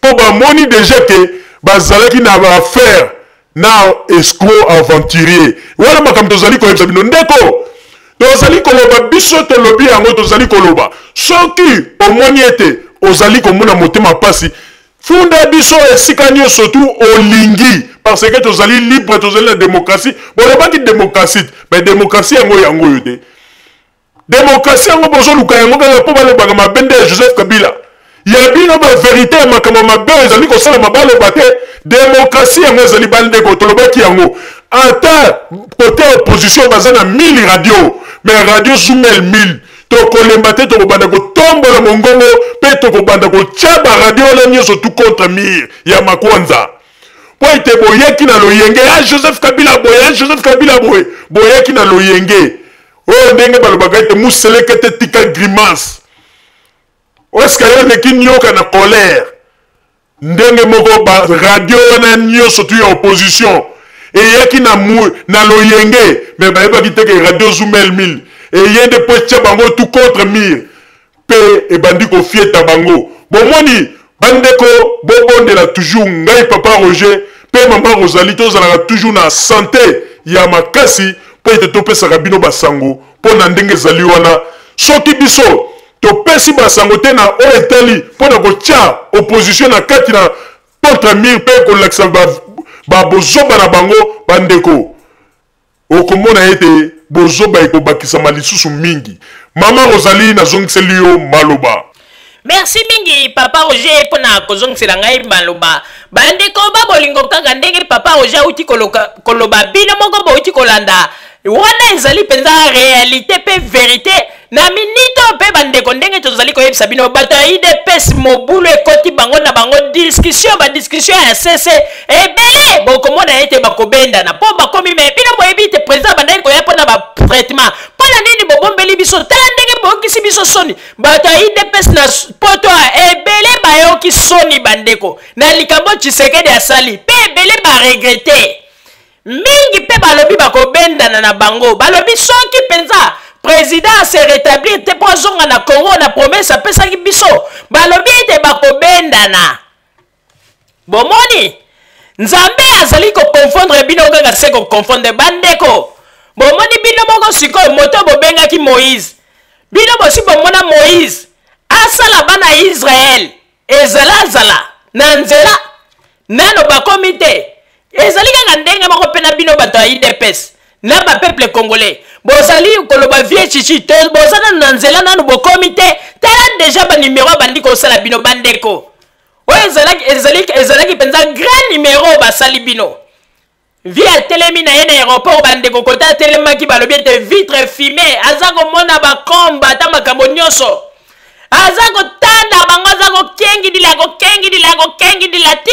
mpo bamoni deja ke bazalaki na baaffaire na escroc aventurier wana. Makambo tozali koyebisa bino ndeko, tozali koloba, biso tolobi yango, tozali koloba. Soki omoni ete ozali komona motema mpasi, funda biso esika nyonso tu olingi, parce que tozali libre, tozali na démocratie. Bolobaki démocratie, mais démocratie yango yango oyo te. Demokrasi yango bozoluka yango kaka mpo balobaka mabe nde ya Joseph Kabila. Ya bino ba verite ya makambo mabe oyo ezali kosalama baloba te. Demokrasi yango ezali bandeko, tolobaki yango. Ata kote opposition baza na 1000 radio, mais radio Zumel 1000 tokolemba te, tokobanda kotombola mongongo mpe tokobanda kotya ba radio wana nyonso tout contre mur ya makwanza. Mpo ete boyaki na loyenge ya Joseph Kabila boye, ya Joseph Kabila boye, boyaki na loyenge oyo ndenge balobaka ete museleke te, tika grimace oeske yo eleki nioka na colère. Ndenge moko ba radio wana nyonso tu ya opposition eyaki na, mu, na loyenge, me bayebaki te ke radio Zumel 1000 eye nde mpo etya bango tout contre mur mpe ebandi kofieta bango. Bomoni bandeko, bobondela toujours ngai papa Roger mpe mama Rosalie, tozalaka toujours na sante ya makasi mpo ete topesaka bino basango mpo na ndenge ezali wana. Soki biso topesi basango te na oyo etali mpo na kotya opposition na kati na contre mur mpe kolakisa babozoba na bango, bandeko, okomona ete bozoba ekobakisama lisusu mingi. Mama Rosalie, nazongiseli yo maloba. Merci mingi papa Roger mpo na kozongisela ngai maloba. Bandeko ba bolingo, kaka ndenge papa Roger auti koloba, bino moko bouti kolanda, wana ezali mpenza réalité mpe vérité na minito. Mpe bandeko, ndenge tozali koyebisa bino, bato ya UDPS, mobulu ekoti bango na bango, discussion, badiscussion ya sese ebele. Bokomona ete bakobendana mpo bakomi me bino boyebi ete président abandaki koya mpo na batraitement. Mpo na nini bobombeli biso? Tala ndenge boyokisi biso soni. Bato ya UDPS na poto ebele bayoki soni, bandeko, na likambo Tshisekedi asali, mpe ebele baregretter mingi, mpe balobi bakobendana na bango. Balobi soki mpenza président ase rétablir te mpo azonga na Congo na promesse apesaki biso, balobi ete bakobendana. Bomoni, Nzambe azali koconfondre bino kaka se koconfondre. Bandeko, bomoni bino moko sikoyo moto bobengaki Moïse. Bino bosi bomona Moïse asala bana ya Israele ezalazala na nzela, nano bakomi te. Ezali kaka ndenge moko mpe na bino bato ya UDPS na bapeuple congolais, bozali koloba vieux Tshitshi, to boza nano na nzela, nano bokomi te. Tala déjà banimero abandi kosala bino, bandeko. Oyo ezalaki mpenza grand numero basali bino. Vieux atelemi na ye na aéroport, bandeko, kota atelemaki, balobi ete vitre fumée, aza komona bakomba, ata makambo nyonso aza kotanda bango, aza kokengidila, kokengidila, kokengidila ti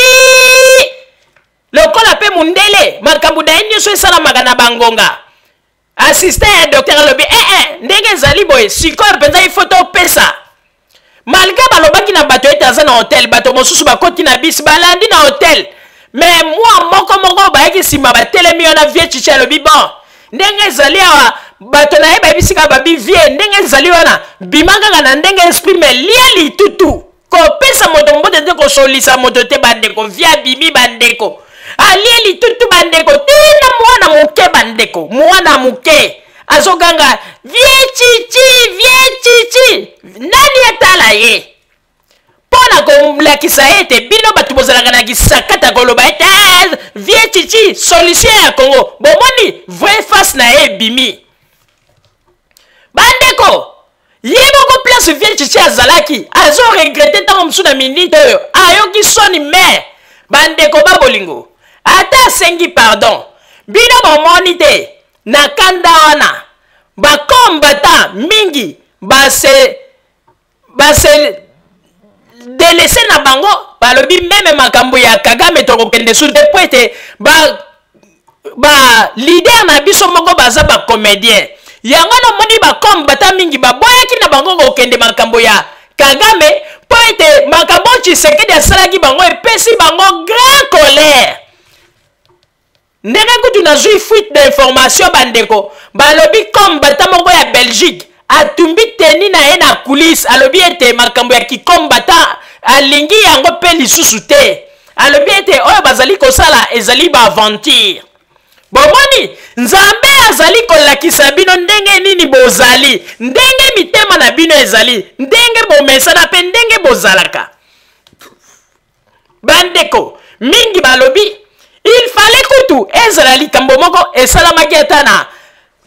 lokola mpe mundele. Makambo na ye nyonso esalamaka na bangonga. Assistant ya docteur alobi: "Eh, eh, ndenge ezali boye sikoyo mpenza, ifo topesa." Malgré balobaki na bato ete aza na hotel, bato mosusu bakoti na bisi, balandi na hotel, mais mwa moko moko bayaki nsima, batelemi wana. Vieux Tshitshi alobi: "Bon, ndenge ezali awa, bato na ye bayebisi kaka babi, vieux, ndenge ezali wana, bima kaka na ndenge esprit, mais lia litutu, kopesa moto mbote te, kosolisa moto te." Bandeko, vieux abimi, bandeko, alie litutu, bandeko, tina mwana moke, bandeko, mwana moke azoganga: "Vieux Tshitshi, vieux Tshitshi!" Nani atala ye mpo na kolakisa ete bino bato bozalaka na kisakata koloba ete: "Ah, vieux Tshitshi, solution ya Congo." Bomoni vraie face na ye ebimi, bandeko. Ye moko, place vieux Tshitshi azalaki, azoregretter ntango mosusu na minute oyo ayoki soni. Mais bandeko ba bolingo, ata asengi pardon, bino bomoni te na kanda wana bakombata mingi base délaisser na bango. Balobi même makambo ya Kagame tokokende su te, po ete ba ba leader na biso moko baza bacomédien. Yango namoni bakombata mingi baboyaki na bango kokende makambo ya Kagame, mpo ete makambo Tshisekedi asalaki bango epesi bango grand colère. Ndenge kutu nazwi fuite d'information, bandeko, balobi kombata moko ya Belgique atumbi teni na ye na coulisse. Alobi ete makambo ya kikombata alingi yango mpe lisusu te. Alobi ete oyo bazali kosala ezali baaventure. Bomoni, Nzambe azali kolakisa bino ndenge nini bozali, ndenge mitema na bino ezali, ndenge bomesana mpe ndenge bozalaka. Bandeko mingi balobi il fallait kutu ezala likambo moko esalamaki ata na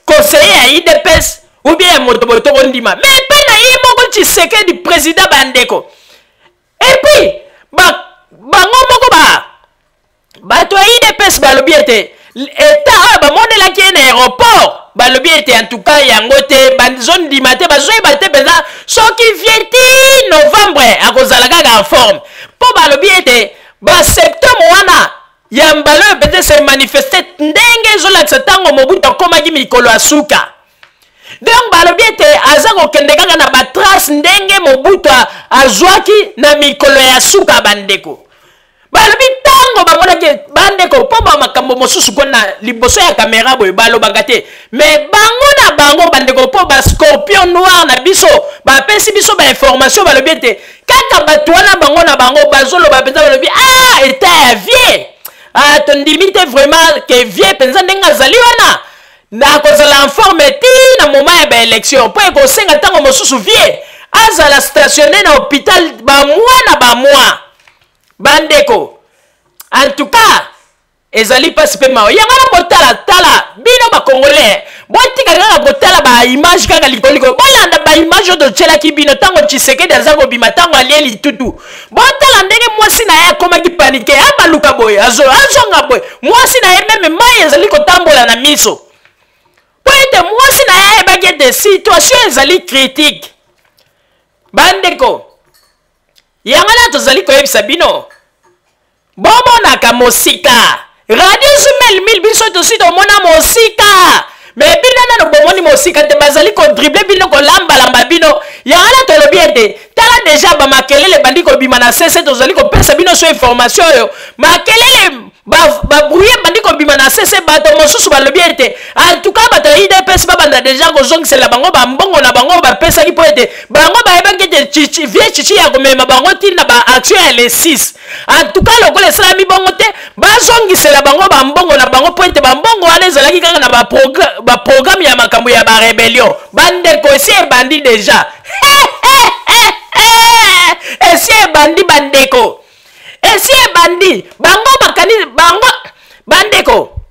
conseiller ya UDPS ou bien ya moto boye, tokondima, mais mpe na ye moko Tshisekedi président, bandeko. Et puis bango moko ba bato ya UDPS balobi ete eta oyo bamonelaki ye na aéroport, balobi ete en tout cas yango te, bazondima te, bazoyeba te mpenza soki vieux ti novembre akozala kaka en forme, mpo balobi ete basymptôme wana ya mbala oyo mpenza se manifeste ndenge ezolakisa ntango Mobutu akomaki mikolo ya suka. Donc balobi ete aza kokende kaka na batrace ndenge Mobutu azwaki na mikolo ya suka. Bandeko, balobi ntango bamonaki, bandeko, mpo ba makambo mosusu ko na liboso ya kamera boye balobaka te, mais bango na bango, bandeko, mpo bascorpion noir na biso bapesi biso bainformation, balobi ete kaka bato wana bango na bango bazoloba mpenza, balobi: "Ah, état ya vieux, ah, tondimi te vraiment que vieux mpenza ndenge azali wana nakozala en forme ti na moment ya baélection, mpo ekosenga ntango mosusu vieux azala stationné na hôpital bamois na bamois." Bandeko, en tout cas ezali mpasi mpe mawa. Yango na botala tala bino bacongolais, Botika kaka kotala ba image kaka likolo likolo. Bolanda ba image oyo totyelaki bino ntango Tshisekedi aza kobima, ntango alie litutu. Botala ndenge mwasi na ye akomaki panike, abaluka boye, azonga boye. Mwasi na ye meme mai ezali kotambola na miso. Mpo ete mwasi na ye ayebaki ete situation ezali critique. Bandeko, yango wana tozali koyebisa bino, bomonaka mosika. Radio Zumel 1000 biso tosi tomona mosika. Me bino nano bomoni mosika te, bazali kodrible bino, kolambalamba bino. Yango wana tolobi ete tala deja ba makelele bandi kobima na sese, tozali kopesa bino so information oyo makelele babrouye ba bandi kobima na sese. Bato mosusu balobi ete en tout cas bato ya UDPS babanda deja kozongisela bango bambongo na bango bapesaki, mpo ete bango bayebaki ete chichi, vie chichi ya komema bango ntina ba action ya le 6. En tout cas lokola esalami bongo te, bazongisela bango bambongo na bango, mpo ete bambongo wana ezalaki kaka na baprogramme ba ya makambo ya barebellion. Bandeko, esi ebandi deja, esi ebandi bandeko, esi ebandi. Bango bakani bango bandeko,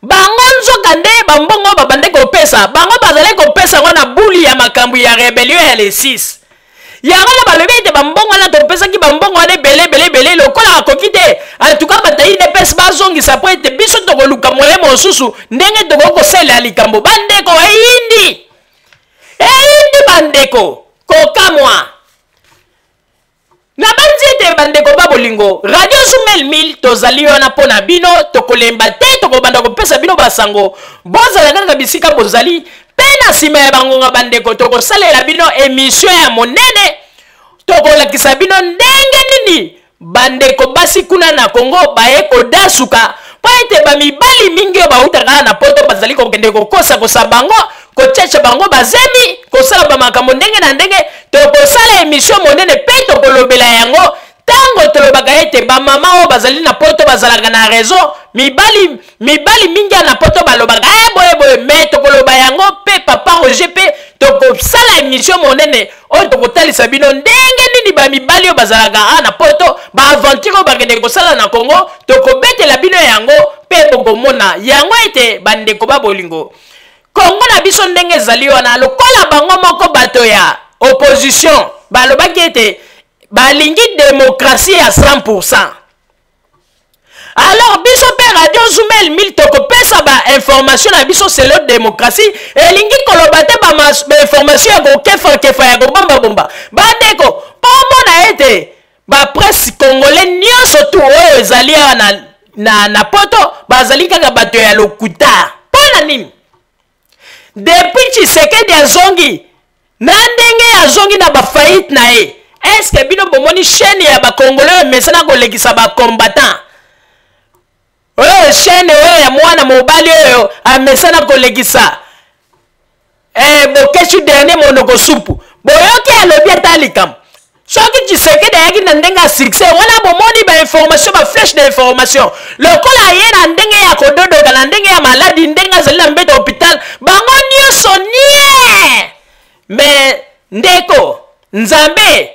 bango nzoka nde bambongo babandaki kopesa bango, bazalaki kopesa yango na buli ya makambo ya rebellion ya le 6. Yango na balobi ete bambongo wana topesaki, bambongo wana ebele ebele ebele, lokola akoki te, antuka bato ya UDPS bazongisa, mpo ete biso tokoluka moye mosusu ndenge tokoki kosalela likambo. Bandeko, eyindi, eyindi bandeko, kokamwa. Nabanzi ete bandeko ba bolingo, Radio Zumel 1000 tozali wana mpo na bino, tokolemba te, tokobanda kopesa bino basango. Bozala kaka bisika bozali, mpe na nsima ya bangonga bandeko, tokosalela bino emission ya monene, tokolakisa bino ndenge nini bandeko basi kuna na Congo baye kodasuka, mpo ete bamibali mingi oyo bautaka kaka na poto bazali kokende kokosakosa bango, kotiatia bango bazemi, kosala bamakambo ndenge na ndenge. Tokosala emission monene mpe tokolobela yango ntango tolobaka ete bamama oyo bazali na poto bazalaka na raison. Mibali, mibali mingi ya na poto balobaka eh, boye boye, me tokoloba yango mpe papa Roger, mpe tokosala emission monene oyo tokotalisa bino ndenge nini bamibali oyo bazalaka a na poto, baaventure oyo bakendeke kosala na Congo, tokobetela bino yango mpe bokomona yango ete bandeko ba bolingo, Congo na biso ndenge ezali wana, lokola bango moko bato ya opposition balobaki ete balingi demokratie ya 100%. Alors biso mpe Radio Zumel 1000 tokopesa ba information na biso selo demokratie, elingi koloba te ba information ya kokefakefa, ya kobombabomba. Bandeko, mpo omona ete ba presse congolais nyonso tu oyo ezali awa na, na, na poto bazali kaka bato ya lokuta. Mpo na nini? Depuis Tshisekedi azongi na ndenge azongi na bafaillite na ye, eske bino bomoni chaîne ya bakongolais oyo emesana kolekisa bacombattant, oyo chaîne oyo ya mwana mobali oyo amesana kolekisa eh, Bokeshu dernier monoko supu, boyoki alobi ata likambo? Soki Tshisekedi ayaki na ndenge ya succès wana, bomoni bainformation, baflèche d'information, lokola aye na ndenge ya kododoka, na ndenge ya maladi, ndenge azali na mbeto ya hôpital, bango nyonso nie. Me ndeko, Nzambe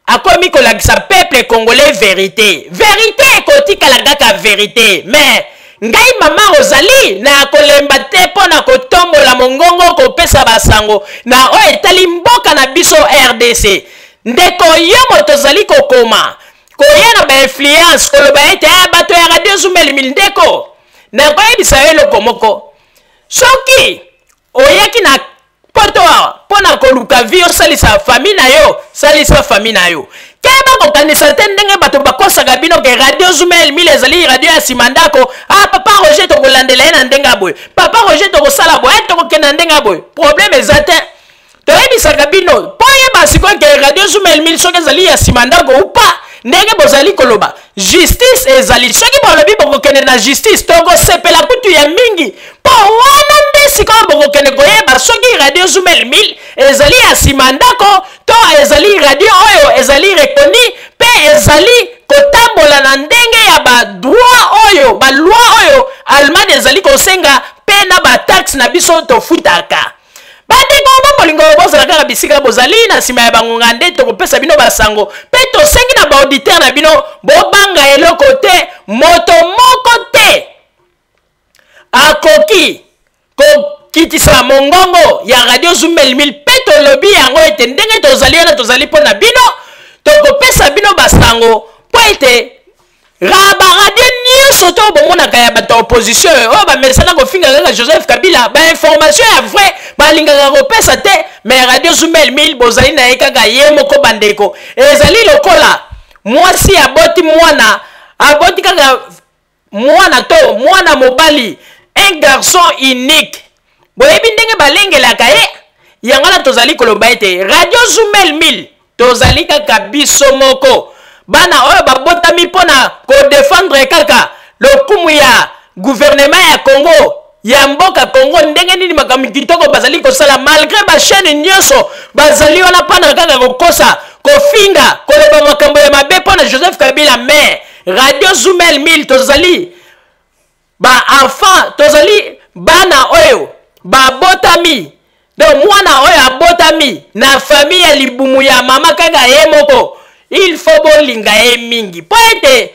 akomi kolakisa peuple congolais verité. Verité ekotikala kaka verité. Mais ngai mama Rosalie na kolemba te mpo na kotombola mongongo, kopesa basango na oyo etali mboka na biso RDC. Ndeko, yo moto ozali kokoma koya na bainfluence koloba ete ah, bato ya Radio Zumeli mili, ndeko, nakoyebisa yo eloko moko. Soki oyaki na poto awa mpo na koluka vie, osalisa famille na yo, salisa famille na yo. Keba kokanisa te ndenge bato bakosaka bino ke Radio Zumel 1000 ezali radio ya nsima ndako. Ah, papa Roger tokolandela ye na ndenge ya boye, papa Roger tokosala boye, tokokende na ndenge ya boye. Problème eza te, toyebisaka bino mpo oyeba sikoyo ke Radio Zumel 1000 soki ezali ya nsima ndako ou pas. Ndenge bozali koloba justice ezali, soki bolobi bokokende na justice, tokosepela kutu ya mingi, mpo wana nde sikoyo bokokende koyeba soki Radio Zumel 1000 ezali ya nsima ndako to ezali radio oyo ezali reconnu mpe ezali kotambola na ndenge ya badroit oyo baloi oyo Allemagne ezali kosenga mpe na bataxe na biso tofutaka. Bandeko ba bolingo, bozala kaka bisika bozali. Na nsima ya bangonga nde tokopesa bino basango, mpe tosengi na baauditeur na bino bobanga eloko te. Moto moko te akoki. Tokokitisa mongongo ya Radio Zumel 1000 mpe tolobi yango ete ndenge tozali wana, tozali mpo na bino, tokopesa bino basango mpo ete baradio nyonso to bomonaka ya bato ya opposition oyo bamesana kofinga kaka Joseph Kabila, bainformation ya vrai balingaka kopesa te. Mais Radio Zumel 1000 bozali na ye kaka ye moko. Bandeko, ezali lokola mwasi aboti mwana, aboti kaka mwana to mwana mobali, un garçon unique, boyebi ndenge balengelaka ye. Yango wana tozali koloba ete Radio Zumel 1000 tozali kaka biso moko, bana oyo babotami mpona kodefendre kaka lokumu ya gouvernement ya Congo, ya mboka Congo, ndenge nini makambo kitoko bazali kosala, malgré bachaîne nyonso bazali wana mpona kaka kokosa, kofinga, koloba makambo ya mabe mpona Joseph Kabila. Mais Radio Zumel 1000 tozali baenfant, tozali bana oyo babotami, donc mwana oyo abotami na famille ya libumu ya mama kaka ye moko, il faut bolinga ye mingi, mpo ete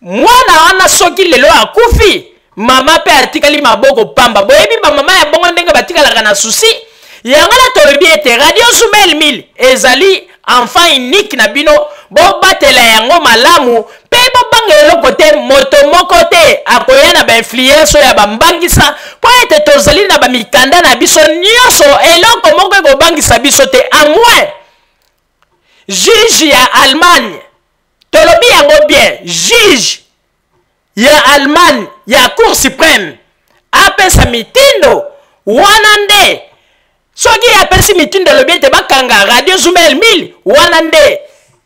mwana wana soki lelo akufi, mama mpe atikali maboko pamba. Boyebi bamama ya bongo ndenge batikalaka na souci. Yango na tolobi ete Radio Zumel 1000 ezali enfant unique na bino, bobatela yango malamu mpe bobanga eloko te. Moto moko te akoya na bainfluence oyo ya bambangisa, mpo ete tozali na bamikanda na biso nyonso. Eloko moko ekobangisa biso te, à moins juge ya Allemagne. Tolobi yango bien, juge ya Allemagne ya Cour suprême apesa mitindo wana nde. Soki apesi mitindo, alobi ete bakanga Radio Zumel 1000, wana nde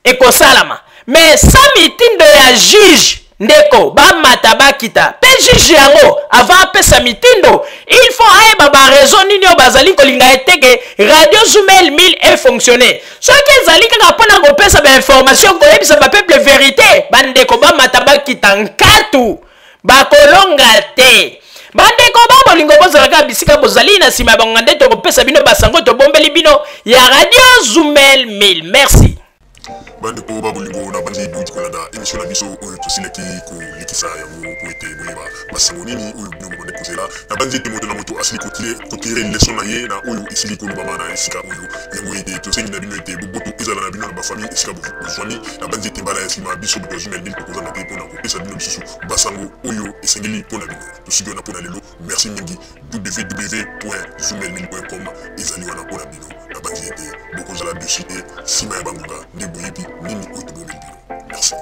ekosalama. Mais sans mitindo ya juge, ndeko, bamata bakita. Mpe juge yango, avant apesa mitindo, il faut ayeba baraison nini oyo bazali kolinga eteke Radio Zumel 1000 efonctionne. Soki ezali kaka mpona kopesa bainformation, koyebisa bapeuple vérité, bandeko, bamata bakita, nkatu bakolonga te. Bandeko ba bolingo, bozalaka bisika bozali na nsima ya bangonga nde tokopesa bino basango tobombeli bino ya Radio Zumel 1000. Merci. Bandeko ba bolingo, na bandi bouti kolanda émission na biso oyo tosilaki kolekisa yango po ete boyeba basango nini oyo bino bobandi kozela. Na bandi ete moto na moto asili kotire leson na ye na oyo esili kolobama na esika oyo. Yango ete tosengi na bino ete boboto ezala na bino na bafamille esika bozwami. Na bandi ete mbala ya nsima, biso bato ya Zumel 1000 tokozanga te mpona kopesa bino lisusu basango oyo esengeli mpo na bino. Tosuki wana mpo na lelo. Merci mingi. www.zumel1000.com ezali wana mpo na bino. Nabanzi ete bokozala dessus te. Nsima ya bangonga nde boyebi nini oyo tobomeli bino. Merci.